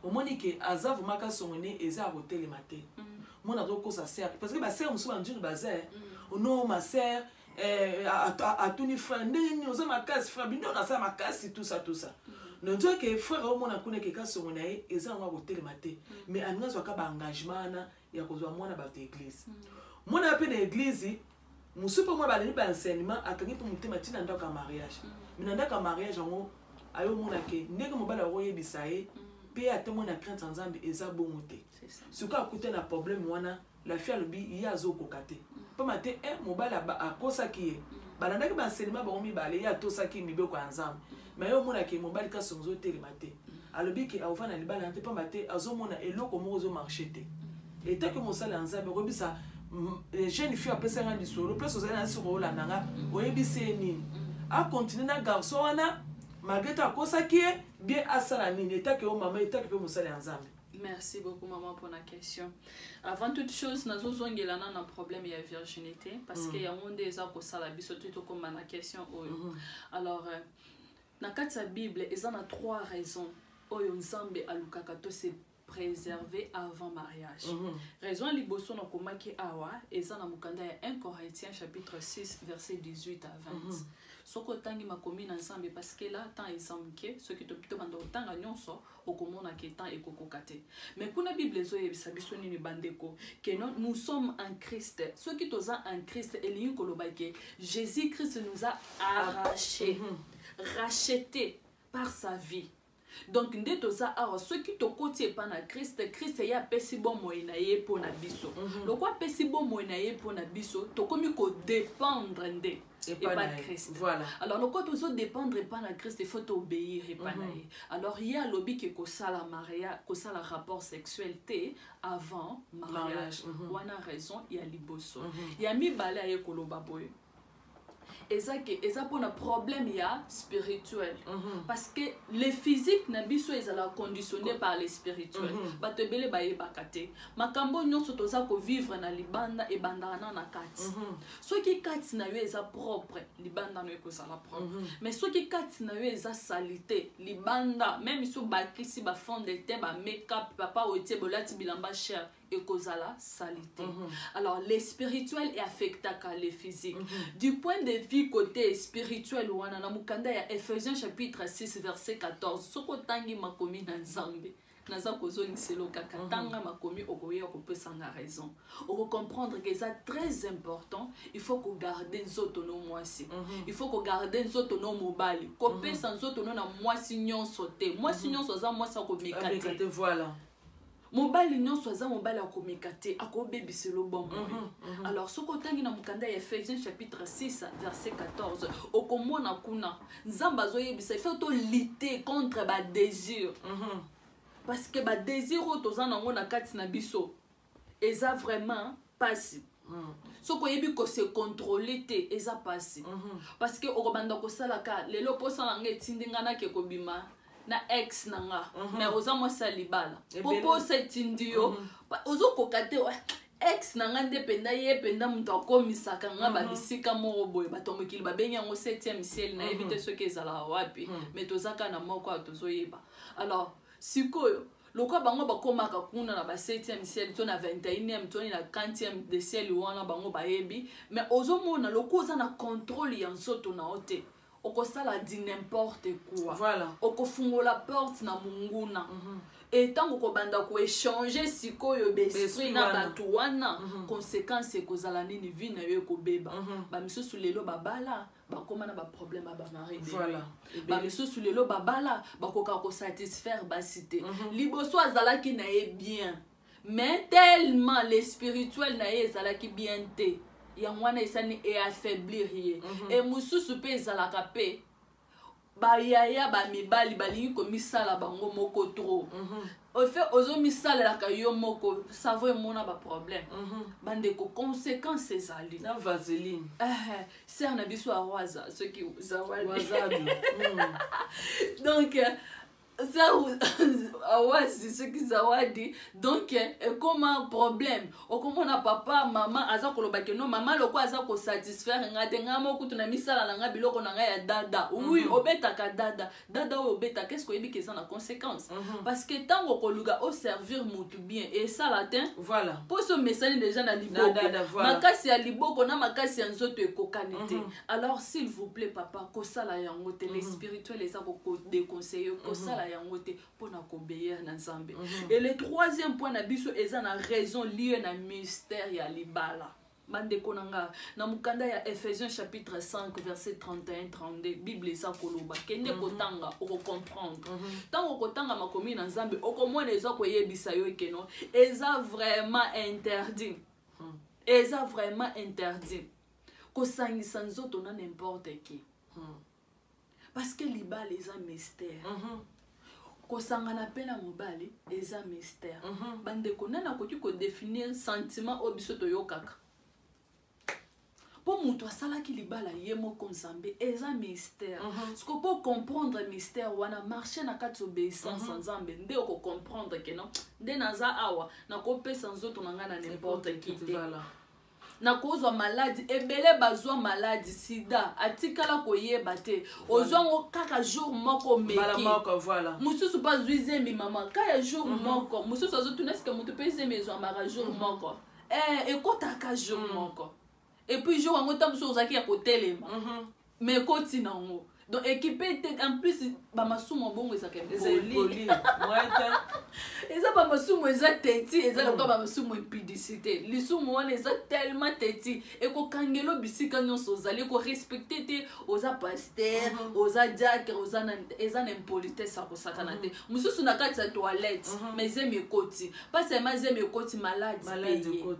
S2: omoni ke aza vraiment kasongo ne eza ya kotelema te. Mona azokosa sœur, parce que basœur mosusu banjunu baza, no ma sœur atuni frère: "Ndenge nini oza makasi, frère?" "Bino nasala makasi," tout ça, tout ça. Nonzoke frère omona kuna ke kasongo na ye eza yango ya kotelema te, mais alingi azwaka baengagement wana ya kozwa mwana bato église. Mwana mpe na église mosusu mpe mwana balandi baenseignement, akangi mpe motema ntina ndako ya mariage. Mais na ndako ya mariage yango, ayomona ke ndenge mobali akoyebisa ye mpe ate mwana crainte ya Nzambe eza bongo te.
S3: C'est ça.
S2: Sikoyo akuta na problème wana, la fille alobi ye azokoka te, mpamba te mobali akosaki ye. Balandaki baenseignement bango mibale, ye atosaki mibeko ya Nzambe, mais ye omonaki mobali kasongo ozotelema te. Alobi ke akovanda na libala na te, pamba te azomona eloko moko ezomarcher te. Etake mosala ya Nzambe, okoyebisa jeune fille apesanga lisolo, place ozali na siko olanda nga, oyebisi ye nini? Acontinuer na garçon wana malgré to akosaki ye bien? Asala nini etake yo mama, etake mpe mosala ya Nzambe?
S3: Merci beaucoup, maman, pour la question. Avant toute chose, nazozongela na na problème ya virginité, parce que yango nde eza kosala biso te tokóma na question oyo. Alors, na kati ya Bible eza na trois raisons oyo Nzambe alukaka to se préserver avant mariage. Raison ya liboso nakomaki awa eza na mokanda ya 1 Corinthiens chapitre 6 verset 18 à 20. Soki otangi makomi na Nzambe, parce que là temps eza moke, soki tobanda kotanga nyonso, okomona ke temps ekokoka te. Mais kuna Bible ezoyebisa biso nini, bandeko? Ke non, nous sommes en Christ. Soki toza en Christ, elingi koloba ke Jésus Christ nous a arraché, racheté par sa vie. Donc nde toza awa, soki tokoti epa na Christ, Christ ye apesi bomoi na ye mpo na biso. Lokwa apesi bomoi na ye mpo na biso, tokomi kodépendre nde
S2: epa
S3: epa
S2: na ye.
S3: Christ.
S2: Voilà.
S3: Alors lokola tozodépendre epa na Christ, il faut toobéir epa na ye. Alors ye alobi ke kosala maria, kosala rapport sexuel te avant mariage.
S2: Mariage.
S3: Wana raison ya liboso. Ya mibale, aye koloba boye, eza ke eza mpona problème ya spirituel, parce que le physique na biso ezala conditionné par le spirituel. Bato ebele bayebaka te, makambo nyonso toza kovivre na libanda ebandaka na na kati. Soki kati na yo eza propre, libanda no ekozala propre. Mais soki kati na yo eza saleté, libanda, même so bakisi bafond de teint, bamake-up, papa otie, bolati bilamba cher, ekozala saleté. Alors le spirituel eaffectaka le physique. Du point de vue côté spirituel wana, na mokanda ya Ephésiens chapitre 6 verset 14, soki otangi makomi na Nzambe, naza kozongiselo kaka, tanga makomi, okoya kopesanga raison, okocomprendre que eza très important. Il faut kogarder nzoto no mwasi, il faut kogarder nzoto no mobali, kopesa nzoto no na mwasi nyonso te. Mwasi nyonso aza mwasi akomeka
S2: Ameka
S3: te.
S2: Te, voilà.
S3: Mobali nyonso aza mobali akomeka te, akobebisela bomoi. Alors soki otangi na mokanda ya Ephésiens chapitre 6 verset 14, okomona kuna Nzambe azoyebisa il faut tolutter contre badésir. Parce que badésir oyo toza nango na kati na biso eza vraiment pasi. Soki oyebi kose contrôler te, eza pasi, parce que okobanda kosalaka lelo mposa na nga etindi nga nake kobima na ex na nga, mais oza mwasi ya libala, po posa etindi yo, ozokoka te. Ex na nga nde mpenza, ye mpenza moto akomisaka nga babisika moko boye. Bato ya mokili babengi yango septième ciel, nayebi te soki ezalaka wapi, mais toza kaka na moko ayo tozoyeba. Alors sikoyo, lokola bango bakomaka kuna na ba 7e ciel to na 21e to na 40e de ciel wana, bango bayebi. Mais ozomona, lokola oza na contrôle ya nzoto na yo te, okosala du n'importe quoi. Okofungola porte na monguna. E ntango okobanda koéchanger sikoyo baesprit na bato wana, conséquence ekozala nini? Vie na yo ekobeba. Bamisusu lelo babala, bakóma na baproblème ya bamari. Bamisusu lelo babala, bakoka kosatisfaire basi te. Liboso azalaki na ye bien, mais tellement le spirituel na ye ezalaki bien te, yango wana esani eaffaiblir ye. E mosusu mpe ezalaka mpe bayaya bamibali balingi komisala bango moko trop. Ofe ozomisalelaka yo moko, savo emona baproblème. Bandeko, conséquence ezali.
S2: Na vaseline.
S3: Eh, sœur na biso arwaza soki zawadi. Donc sœur awazi soki zawadi, donc ekoma problème. Okomona papa, mama aza koloba ke no, mama loko aza kosatisfaire nga te, nga moko kutu na misala na nga biloko na ngai ya dada. Oui, obetaka dada dada oyo obetaka, est-ce oyebi ke eza na conséquence? Parce que ntango okoluka oservir motu bien, esala te. Mposo omesani déjà na liboko, makasi ya liboko na makasi ya nzoto ekokani te. Alors s'il vous plaît, papa, kosala yango te. Le spirituel eza kodéconseiller kosala yango te mpona koobéir na Nzambe. Et le troisième point na biso eza na raison lié na mystère ya libala. Bandeko na nga, na mokanda ya Ephésiens chapitre 5 verset 31 32, Bible eza koloba, kende kotanga, okocomprendre. Ntango okotanga makomi na Nzambe, okomona eza koyebisa yo ekeno eza vraiment interdit, eza vraiment interdit kosangisa nzoto na n'importe qui, parce que libala eza mystère. Kosangana mpe na mobali eza mystère. Bandeko, nani akoki kodéfinir sentiment oyo biso toyokaka mpo moto asalaki libala ye moko Nzambe? Eza mystère. Siko mpo comprendre mystère wana, marche na kati obéissance Nzambe, nde okocomprendre ke non, nde naza awa, nakopesa nzoto na ngai na n'importe qui te. Nakozwa maladi ebele, bazwa maladi sida, atikala koyeba te, ozwa yango kaka jour moko meki. Mosusu mpe azwi zemi, mama, ka ya jour moko. Mosusu azotuna sike moto mpe zemi ezwamaka jour moko, eh, ekotaka jour moko, et puis jour yango ntango mosusu ozalaki ya kotelema, mais ekoti nango, donc équipe te. En plus bamasumu bongo ezalaka impoli, eza bamasumu eza teti, eza lokola bamasumu impudicité. Lisumu wana eza tellement teti, ekokangela bisika nyonso ozali, ekorespecter te oza pasteur, oza diacre, eza na impolitesse akosakana te. Mosusu na kati ya toilette, mais zemi ekoti, mpasi ya zemi ekoti, maladi peye.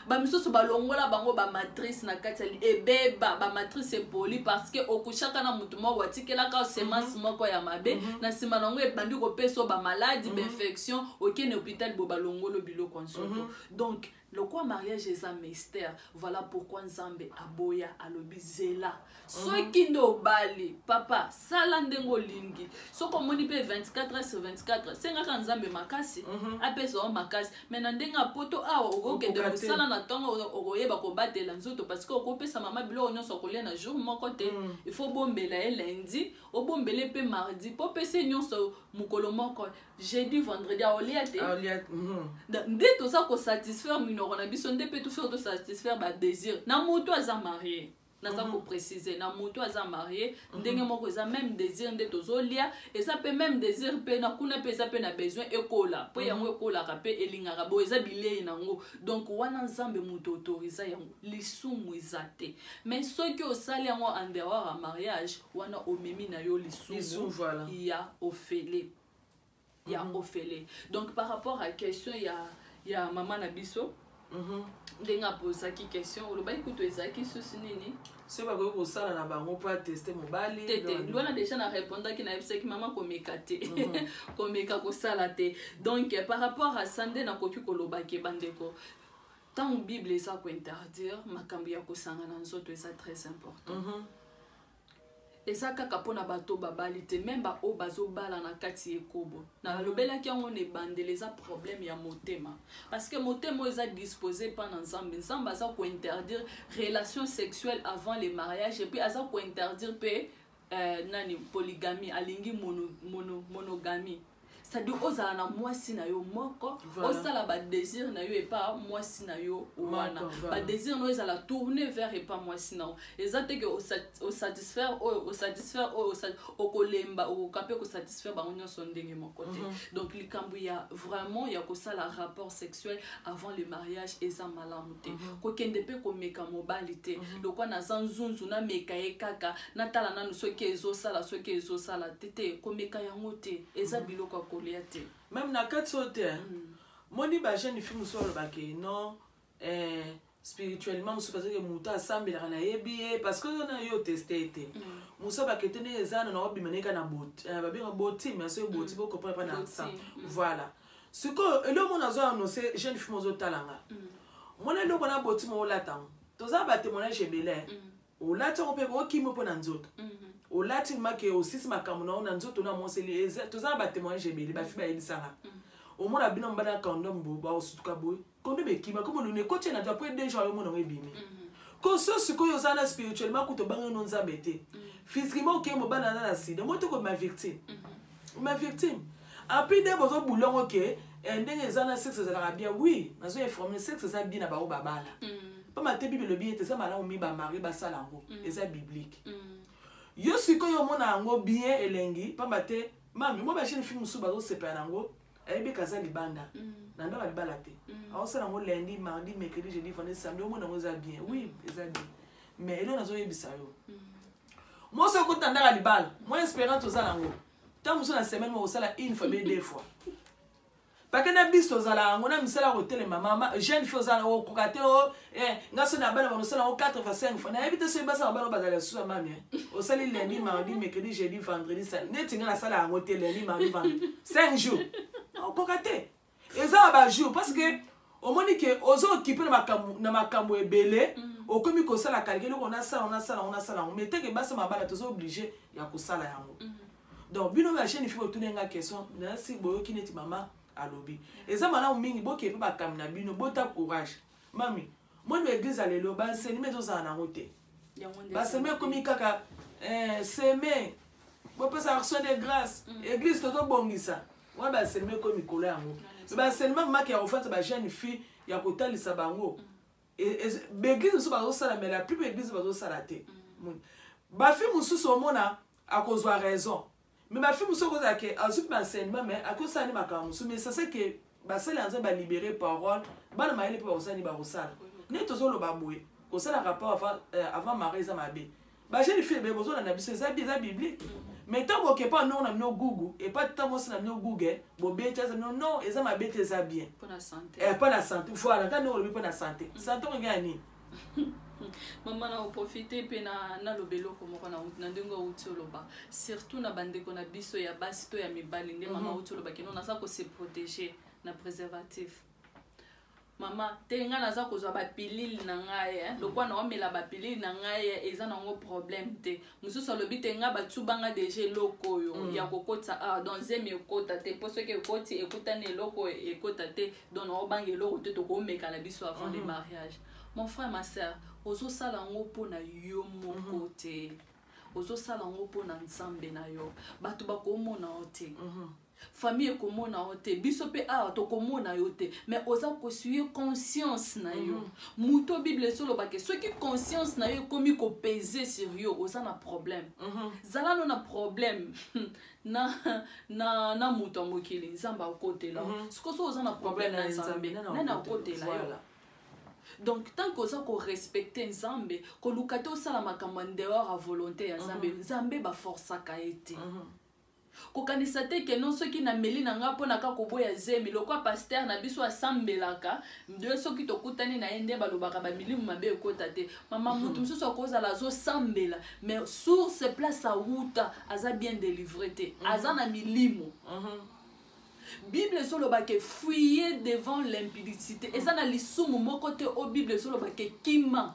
S3: Bamisusu balongola bango bamatrice na kati ya ebeba, bamatrice epoli, parce que okushaka na motu moko atikelaka semence moko ya mabe. Na nsima nango ebandi kopesa yo bamaladi, bainfection, okende hôpital bo balongolo biloko ya nzoto. Donc lokwa mariage eza mystère, voilà pourquoi Nzambe aboya, alobi zela. Soki nde obali, papa, sala ndenge olingi. Soki omoni mpe 24 heures sur 24, sengaka Nzambe makasi, apesa yo makasi. Mais na ndenge ya poto awa, okokende mosala na ntongo, okoyeba kobatela nzoto, parce que okopesa mama biloko nyonso akolia na jour moko te. Il faut bombela ye lundi, obombele mpe mardi, mpo opesa ye nyonso mokolo moko, jeudi, vendredi aolia te. Nde toza kosatisfaire minoko na biso, nde mpe tofaire tosatisfaire badésir na moto aza marie. Naza kopréciser, na moto aza marie, ndenge moko eza même désir nde tozolia, eza mpe même désir mpe na kuna, mpe eza mpe na besoin ekola mpo yango ekolaka mpe elingaka boye, eza bilei nango. Donc wana Nzambe moto autorisa yango, lisumu eza te. Mais soki osali yango en dehors ya mariage, wana omemi na yo lisumu ya ofele, ya ofele. Donc par rapport à question ya mama na biso. Ndenge apozaki question, olobaki kutu ezalaki susu nini?
S2: Soki bakoki kosala na bango mpo ateste mobali.
S3: Te te, wana déjà na répondaki, nayebisaki mama komeka te, komeka kosala te. Donc par rapport à ça, nde nakoki koloba ke bandeko, ntango Bible eza kointerdire makambo ya kosanga na nzoto, eza très important. Eza kaka mpona bato babali te, même baoyo bazobala na kati ya ekobo. Nalobelaki yango na ebandeli, eza problème ya motema, parce que motema oyo eza disposé mpa na Nzambe. Nzambe aza kointerdire relation sexuelle avant le mariage, et puis aza kointerdire mpe nani, polygamie. Alingi monogamie, c'est-à-dire ozala na mwasi na yo moko. Osala badésir na yo epa mwasi na yo wana. Badésir na yo ezala tourne vers epa mwasi na yo. Eza te ke osatisfaire oyo, osatisfaire oyo, okolemba, okoka mpe kosatisfaire bango nyonso ndenge moko te. Donc likambo ya vraiment ya kosala rapport sexuel avant le mariage eza malamu te. Kokende mpe komeka mobali te. Lokwa naza nzunzu, nameka ye kaka, natala nanu soki ezosala, soki ezosala te. Te, komeka yango te, eza biloko ya kolia te.
S2: Même na kati oyo te, moni bajeune fille mosusu alobake non, spirituellement mosusu, parce que moto asambelaka, nayebi ye, parce que oyo na yo teste ye te. Mosusu abake te, ndenge eza na obima neka na babenga botime, soki boti bocomprendre pa na accent. Voilà, sikoyo eloko mona azo annonce jeune fille mozotalanga, mona eloko na botime olata yango, toza batémoignage ebele. Olati yango mpe okimi mpo na nzoto, olati make osisi makambo na yo na nzoto na mwoseli. Toza na batémoignage ebele, bafi bayebisanga. Omona bino mobali na condom boye, baosutuka boye, condom ekima komo luna ekoti na après 2 jours, yo omona yango ebimi. Koso sikoyo oza na spirituellement kuta obanga no Nzambe te, physiquement okei, mobali aza na sida, mo te kobima victime, ma victime apui nde bozobulongo ke ndenge eza na sexe ezalaka bien. Oui, nazo informe, sexe eza bien na bango babala, pamba te Bible elobi ete eza malamu mi bamari basala yango, eza biblique. Yo sikoyo omona yango bien elengi, pamba te mami mo bajeune fille mosusu bazosepela nango, ayebi kaza libanda na ndako ya libala te, aosala yango lundi, mardi, mercredi, jeudi, vendredi, samedi, omona yango eza bien. Oui, eza bien, mais eloko nazoyebisa yo, mwasi okota ndako ya libala, mwa espérance oza nango, ntango mosusu na semaine moko osala une fois be deux fois pake na biso tozala yango na misala ya kotelema. Mama jeune fille ozala okoka te o nga so na bana banosala yango 4 fois, 5 fois, nayebi te soki basala bana bazala lisusu ya mami. Osali lundi, mardi, mercredi, jeudi, vendredi, neti nga nasala yango te lundi, mardi, vendredi, 5 jours, okoka te. Eza na bajour, parce que omoni ke ozo okipe na makambo ebele, okomi kosala calcul, eloko nasala, nasala yango, nasala yango, mais teke basi mabala toza obligé ya kosala yango. Donc bino bajeune fille botuni nga question, nasi boyoki neti mama alobi eza malamu mingi, boke mpe bakambi na bino, bota courage. Mami, moni baeglise ya lelo, baenseignement ezozala nango te. Baseme ekomi kaka seme bopesa action de grâce, église tozobongisa wana, baenseignement ekomi mikolo yango. Me baenseignement maki ya kofanisa bajeune fille, ya kotalisa bango, baeglise mosusu bazosala, mais la plupart église bazosala te. Bafille mosusu omona akozwa raison, mais bafille mosusu akozala ke azwi mpe baenseignement, mais akosala ni makambo mosusu. Mais sasa ke basali ya Nzambe balibere parole, bana mayele mpe bakosala ni bakosala nde tozoloba boye, kosala rapport avant mariage eza mabe. Bajeune fille ebele bozolanda biso, eza eza biblique, mais ntango bokepa ndongo na bino gugu epa ntango mwasi na bino guge bobeti aza bino, non, eza mabe te, eza bien.
S3: Mpo na santé.
S2: Mpo na santé, voilà, ntango ndenge olobi mpo na santé, santé okongi ya nini?
S3: Mama, na oprofite mpe na naloba eloko moko na ndenge outi oloba, surtout na bandeko na biso ya basi to ya mibali. Nde mama outi oloba keno naza kose protéger na préservatif. Mama te, ngai naza kozwa bapilile na ngai, lokwa naomela bapilile na ngai, eza nango problème te. Mosusu alobi te, ngai batubanga déjà eloko oyo ya kokotisa awa, donc zemi ekota te, mpo soki ekoti ekutani eloko ekota te, donc naobanga eloko te, tokomeka na biso avant le mariage. Mon frère, ma sœur, ozosala yango mpona yo moko te, ozosala yango mpona Nzambe na yo. Bato bakomona yo te, famille ekomona yo te, biso mpe awa tokomona yo te, mais oza kosuye conscience na yo. Moto Bible ezolobake soki conscience na yo ekomi kopese sur yo, oza na problème. Zala no na problème na moto ya mokili, Nzambe akotela yo. Sikoyo so oza na problème na Nzambe, nani akotela yo? Donc tant que oza korespecte Nzambe, koluka te osala makambo en dehors ya volonté ya Nzambe. Nzambe baforsaka ye te. Kokanisa te ke non, soki nameli na nga mpo na ka koboya zemi, lokwa pasteur na biso asambelaka nde soki tokutani na ye nde balobaka bamilimu mabe ekota te. Mama, motu mosusu akozala azosambela, mais source place awuta aza bien délivré te, aza na milimo. Bible ezoloba ke fuyez devant l'impudicité. Eza na lisumu moko te o Bible ezoloba ke kima.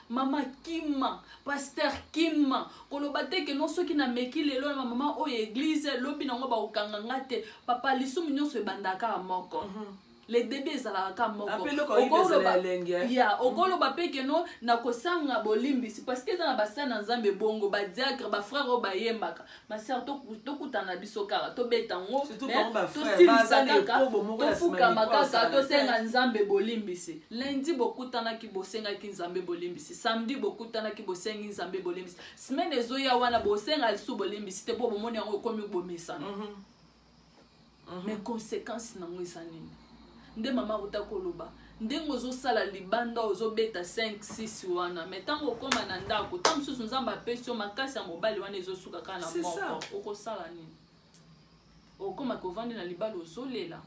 S3: Mama, kima. Pasteur, kima. Koloba te ke non, soki nameki lelo na mama oyo église, lobi nango bakokanga nga te. Papa, lisumu nyonso ebandaka ya moko. Le début ezalaka kaka moko.
S2: Ape eloko oyibi ezala elenge, eh.
S3: Ya okoloba mpe ke non, nakosanga bolimbisi, parce que eza na basali na Nzambe bongo, badiacre, bafrère oyo bayembaka. Masœur, tokutana na biso kaka, tobeta yango,
S2: Surtout
S3: mais
S2: bango bafrère,
S3: tosilisa
S2: baza na
S3: kaka,
S2: ekobo moko ya nsima
S3: tofukama
S2: micro
S3: kaka,
S2: asala
S3: tosenga
S2: te.
S3: Nzambe bolimbisi. Lundi bokutanaki, bosengaki Nzambe bolimbisi. Samedi bokutanaki, bosengi Nzambe bolimbisi. Semaine ezoya wana, bosenga lisusu bolimbisi te, mpo bomoni yango ekomi bomesana. Mais conséquence nango eza nini? Nde mama akuta koloba, ndenge ozosala libanda, ozobeta 5 6 wana, mais ntango okóma na ndako, ntango mosusu Nzambe apesi yo makasi ya mobali wana, ezosuka kaka na
S2: C'est ça.
S3: moko. Okosala nini? Okóma kovandi na libala, ozolela.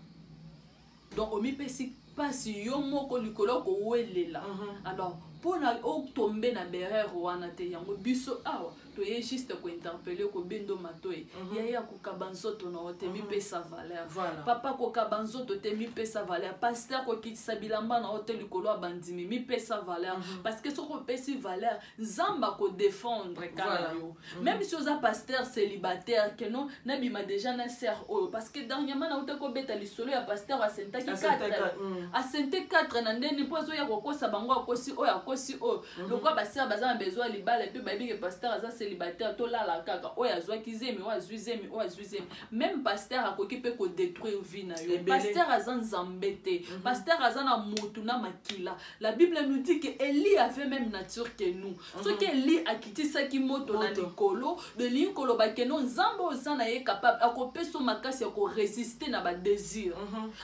S3: Donc omipesi mpasi yo moko likolo kowelela. Alors mpona otombe na berere wana te, yango biso awa toye juste kointerpeller, kobendo matoi. Yaya, kokaba nzoto na yo te, mipesa valeur. Papa, kokaba nzoto te, mipesa valeur. Pasteur, kokitisa bilamba na yo te likolo ya bandimi, mipesa valeur. Parce que soki opesi valeur, Nzambe akodéfendre ka na yo. Même si oza pasteur célibataire, ke non, nabima déjà na sœur oyo, parce que dernièrement nauta kobeta lisolo ya pasteur asentaki 4, asente 4 na ndeni mpo azoya kokosa bango, akosi oyo, akosi oyo. Lokwa basœur baza na besoin ya libala, epuis bayebi ke pasteur aza célibataire, tolala kaka. Oyo azwaki zemi, oyo azwi zemi, oyo azwi zemi. Même pasteur akoki mpe kodétruire vie na yo.
S2: Ebele.
S3: Pasteur aza Nzambe te. Pasteur aza na motu na makila. La Bible nous dit que Eli avait même nature que nous. Soki Eli akitisaki moto na
S2: Moto.
S3: likolo, belingi koloba ke no, Nzambe oza na ye capable, akopesa yo makasi ya korésister na badésir,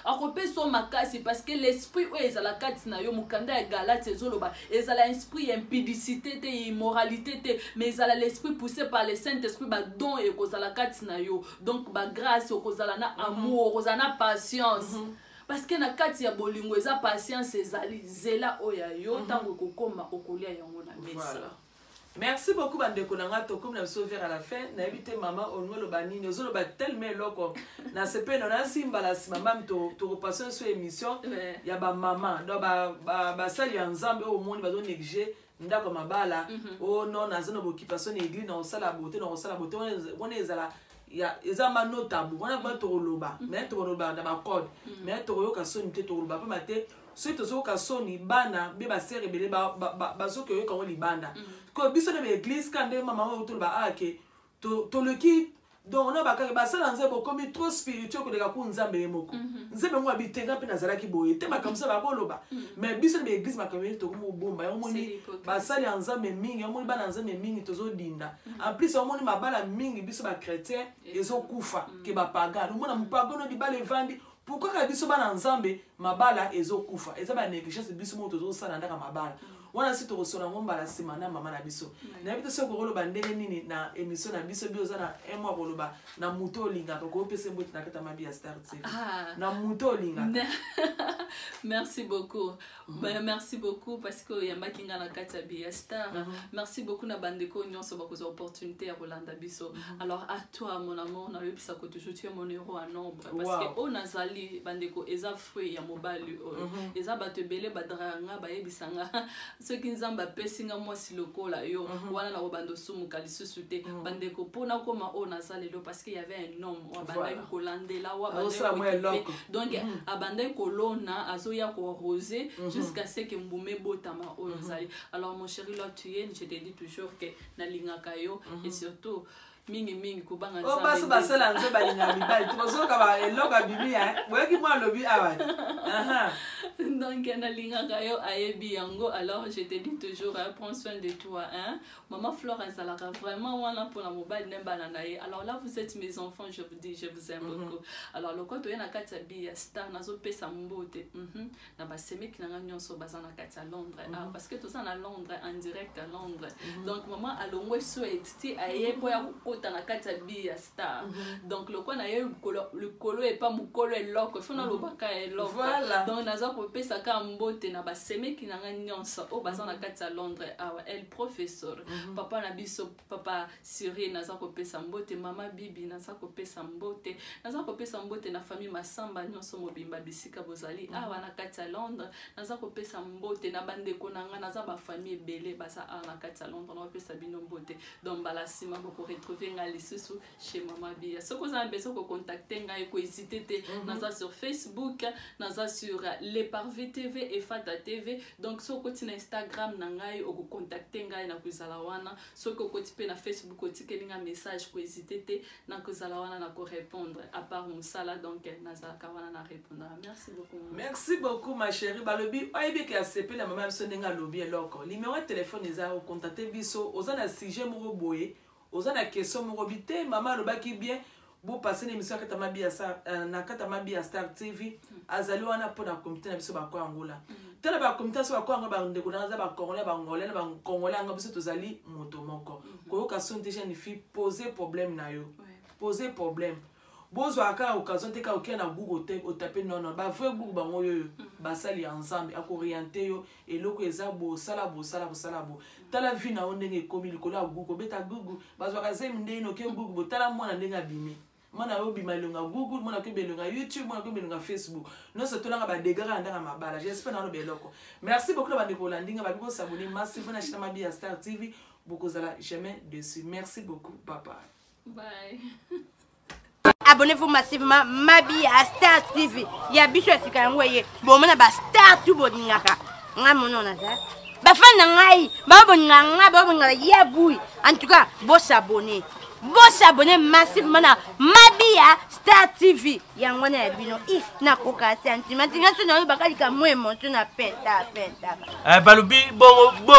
S3: akopesa yo makasi, parce que l'esprit oyo ezala kati na yo, mokanda ya Galate ezoloba, ezala esprit ya impudicité te, ya immoralité te, mais ezala l'esprit poussé par le Saint Esprit. Badon ekozala kati na yo, donc bagrâce, okozala na amour, okozala na patience, parce que na kati ya bolingo eza patience. Ezali zela oyo ya yo, ntango ekokoma, okolia yango na mesa.
S2: Voilà. Merci beaucoup, bandeko na nga. Tokomi na biso vers à la fin. Nayebi te, mama, olingi oloba nini? Ozoloba tellement eloko na sepene nasimbala nsima. Mami, tokopasa so émission ya bamama, donc basali ya Nzambe oyo omoni bazonégliger ndako ya mabala. O non, naza na boccupation na église, na kosala bote, na kosala bote wana, ezala ya eza mano tabu wana. Ba tokoloba, mais tokoloba na bacode, mais tokoyoka soni te. Tokoloba pamba te soki tozoyoka soni, bana mpe basœur ebele bazoki oyoka yango libanda. Ko biso na baéglise ka nde mama oyo toloba ake toleki. Donc na bakaka basala Nzambe, bokomi trop spirituel koleka ku Nzambe ye moko. Nzambe ngo abitenga mpe nazalaki boye te, makambo so bakoloba. Mais biso na baéglise, makambo ye tokomi kobomba yango. Moni basali ya Nzambe mingi, omoni bana ya Nzambe mingi tozodinda. En plus, omoni mabala mingi, biso bachrétien ezokufa ke bapagane. Omona mopagano libala evandi. Pourquoi kaka biso bana Nzambe mabala ezokufa? Eza banégligence biso moko tozosala ndaka mabala wana. Si tokosola yango mbala nsima na mama na biso. Nayebi te soki okoloba ndenge nini na émission na biso. Bi oza na un mois koloba na moto olingaka, okopesa mbote na kati ya Mabi ya Star TV na moto olingaka.
S3: Merci beaucoup. Ben, merci beaucoup parce que oyambaki nga na kati ya Biya Star. Merci beaucoup na bandeko nyonso bakozwa opportunité ya kolanda biso. Alors à toi, mon amour, nayebisaka toujours, tu es mon héros en nombre, parce que oyo nazali, bandeko, eza fruit ya mobali oyo. Eza bato ebele badraya nga, bayebisa nga soki Nzambe apesi nga mwasi lokola yo, wana nakobanda osumuka lisusu te. Bandeko, mpona koma oyo naza lelo, parce que y avait un homme oyo abandaki kolandela, oyo abandaki, donc abandaki kolona, azoya koarroser jusqu'à ce que mbuma ebotama oyo ozali. Alors mon chéri, là tu es, je te dis toujours que nalingaka yo et surtout mingimingi kobanga.
S2: Oyo basi basala nze balingaka mibali te, bazoyoka eloko ya Biblia. Boyoki mwa alobi awa.
S3: Donc nalingaka yo, ayebi yango. Alors je te dis toujours, hein, prends soin de toi, hein. Maman Flore azalaka vraiment wana mpona mobali na bana na ye. Alors là, vous êtes mes enfants, je vous dis, je vous aime beaucoup. Alors lokwa toye na kati ya Bi ya Star, nazopesa mbote na basemeki na nga nyonso baza na kati ya Londres. Ah, parce que toza na Londres, en direct à Londres. Donc mama alongwe Suède ti aye mpo ya kokota. nakota na kati ya Biya Star. Donc lokwa na ye likolo epa mokolo eloko ifo nalobaka eloko. Donc naza kopesa kaka mbote na basemeki na ngai nyonso oyo baza na kati ya Londres awa, el professeur, papa na biso, papa Cyril, naza kopesa mbote, mama Bibi, naza kopesa mbote, naza kopesa mbote na famille Masamba nyonso mobimba bisika bozali awa na kati ya Londres. Naza kopesa mbote na bandeko na nga, naza bafamille ebele baza awa na kati ya Londres, naopesa bino mbote. Donc mbala nsima bokoretrouve ngai lisusu chez mama Biya. Soki oza na besoin kocontacte ngai, kohésite te. Naza sur Facebook, naza sur Le Parvis TV, Efata TV. Donc soki okoti na Instagram na ngai, okocontacte ngai, nakozala wana. Soki okoti mpe na Facebook, otikeli ngai message, kohésite te, nakozala wana, na korépondre. À part mosala, donc nazalaka wana na répondre. Merci beaucoup, mama.
S2: Merci beaucoup, ma chérie. Balobi oyebi ke asepeli ya mama biso ndenge alobi eloko. Numéro ya telefone eza, ocontacte biso. Oza na sujet moko boye, oza na question moko bi te, mama alobaki bien, bopase na émission ya kati ya Mabi ya na kati ya Mabi ya Star TV. Azali wana mpona comité na biso bako Angola. Tala, bacomité biso bako Angola, bandeko na aza bacongolais, bangolais na bacongolais yango, biso tozali moto moko. Koyoka soni te, jeune fille, pose problème na yo. Pose problème, bozwaka kaka occasion te kaka okei na Google te, otape nono bavrai Google bango oyo basali ya Nzambe akooriente yo. Eloko eza bosala, bosala, bosala bo. Tala vie na yo ndenge ekomi likolo ya Google. Obeta Google, bazwaka zemi ndenge oke Google. Botala mwana ndenge abimi, mwana oyo obima elonga Google, mwana okoyeba elonga YouTube, mwana okoyeba elonga Facebook. Nyonso tolanga badega kaka ndanga mabala. J'espère naloba eloko. Merci beaucoup na bandeko olandi nga. Babi bosabone massivement na chaîne Mabi ya Star TV, bokozala jamais dessus. Merci beaucoup papa.
S3: Bye.
S4: Abonnez-vous massivement, Mabi à Star TV ya biso ya sika. Yango eye bomona bastar tu bolingaka ngai, mono naza bafani na ngai, bao bolingaka ngai, bao bolingaka ya bui. En tout cas, bosabonne, bosabonne massivement na Mabi ya Star TV. Yango wana ya bino. I nakoka sentiment tinga so nayobaka likambo émotion na penta penta.
S5: Balobi bongo bo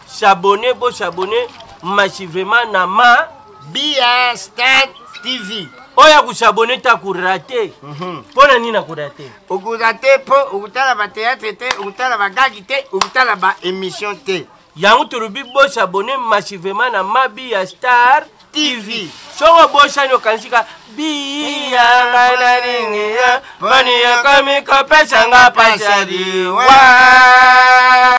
S5: s'abonner, bo s'abonner massivement na ma
S6: Biya Star TV.
S5: Oyo akosabone te akorater. Mpo na nini akorater?
S6: Okorater mpo okotala bathéâtre te, okotala bagagi te, okotala baémission te.
S5: Yango tolobi bosabone massivement na Mabi ya Star
S6: TV.
S5: Soki obosani, okanisi ka biyanga nalingiya bani yakomi kopesanga pasadi wa.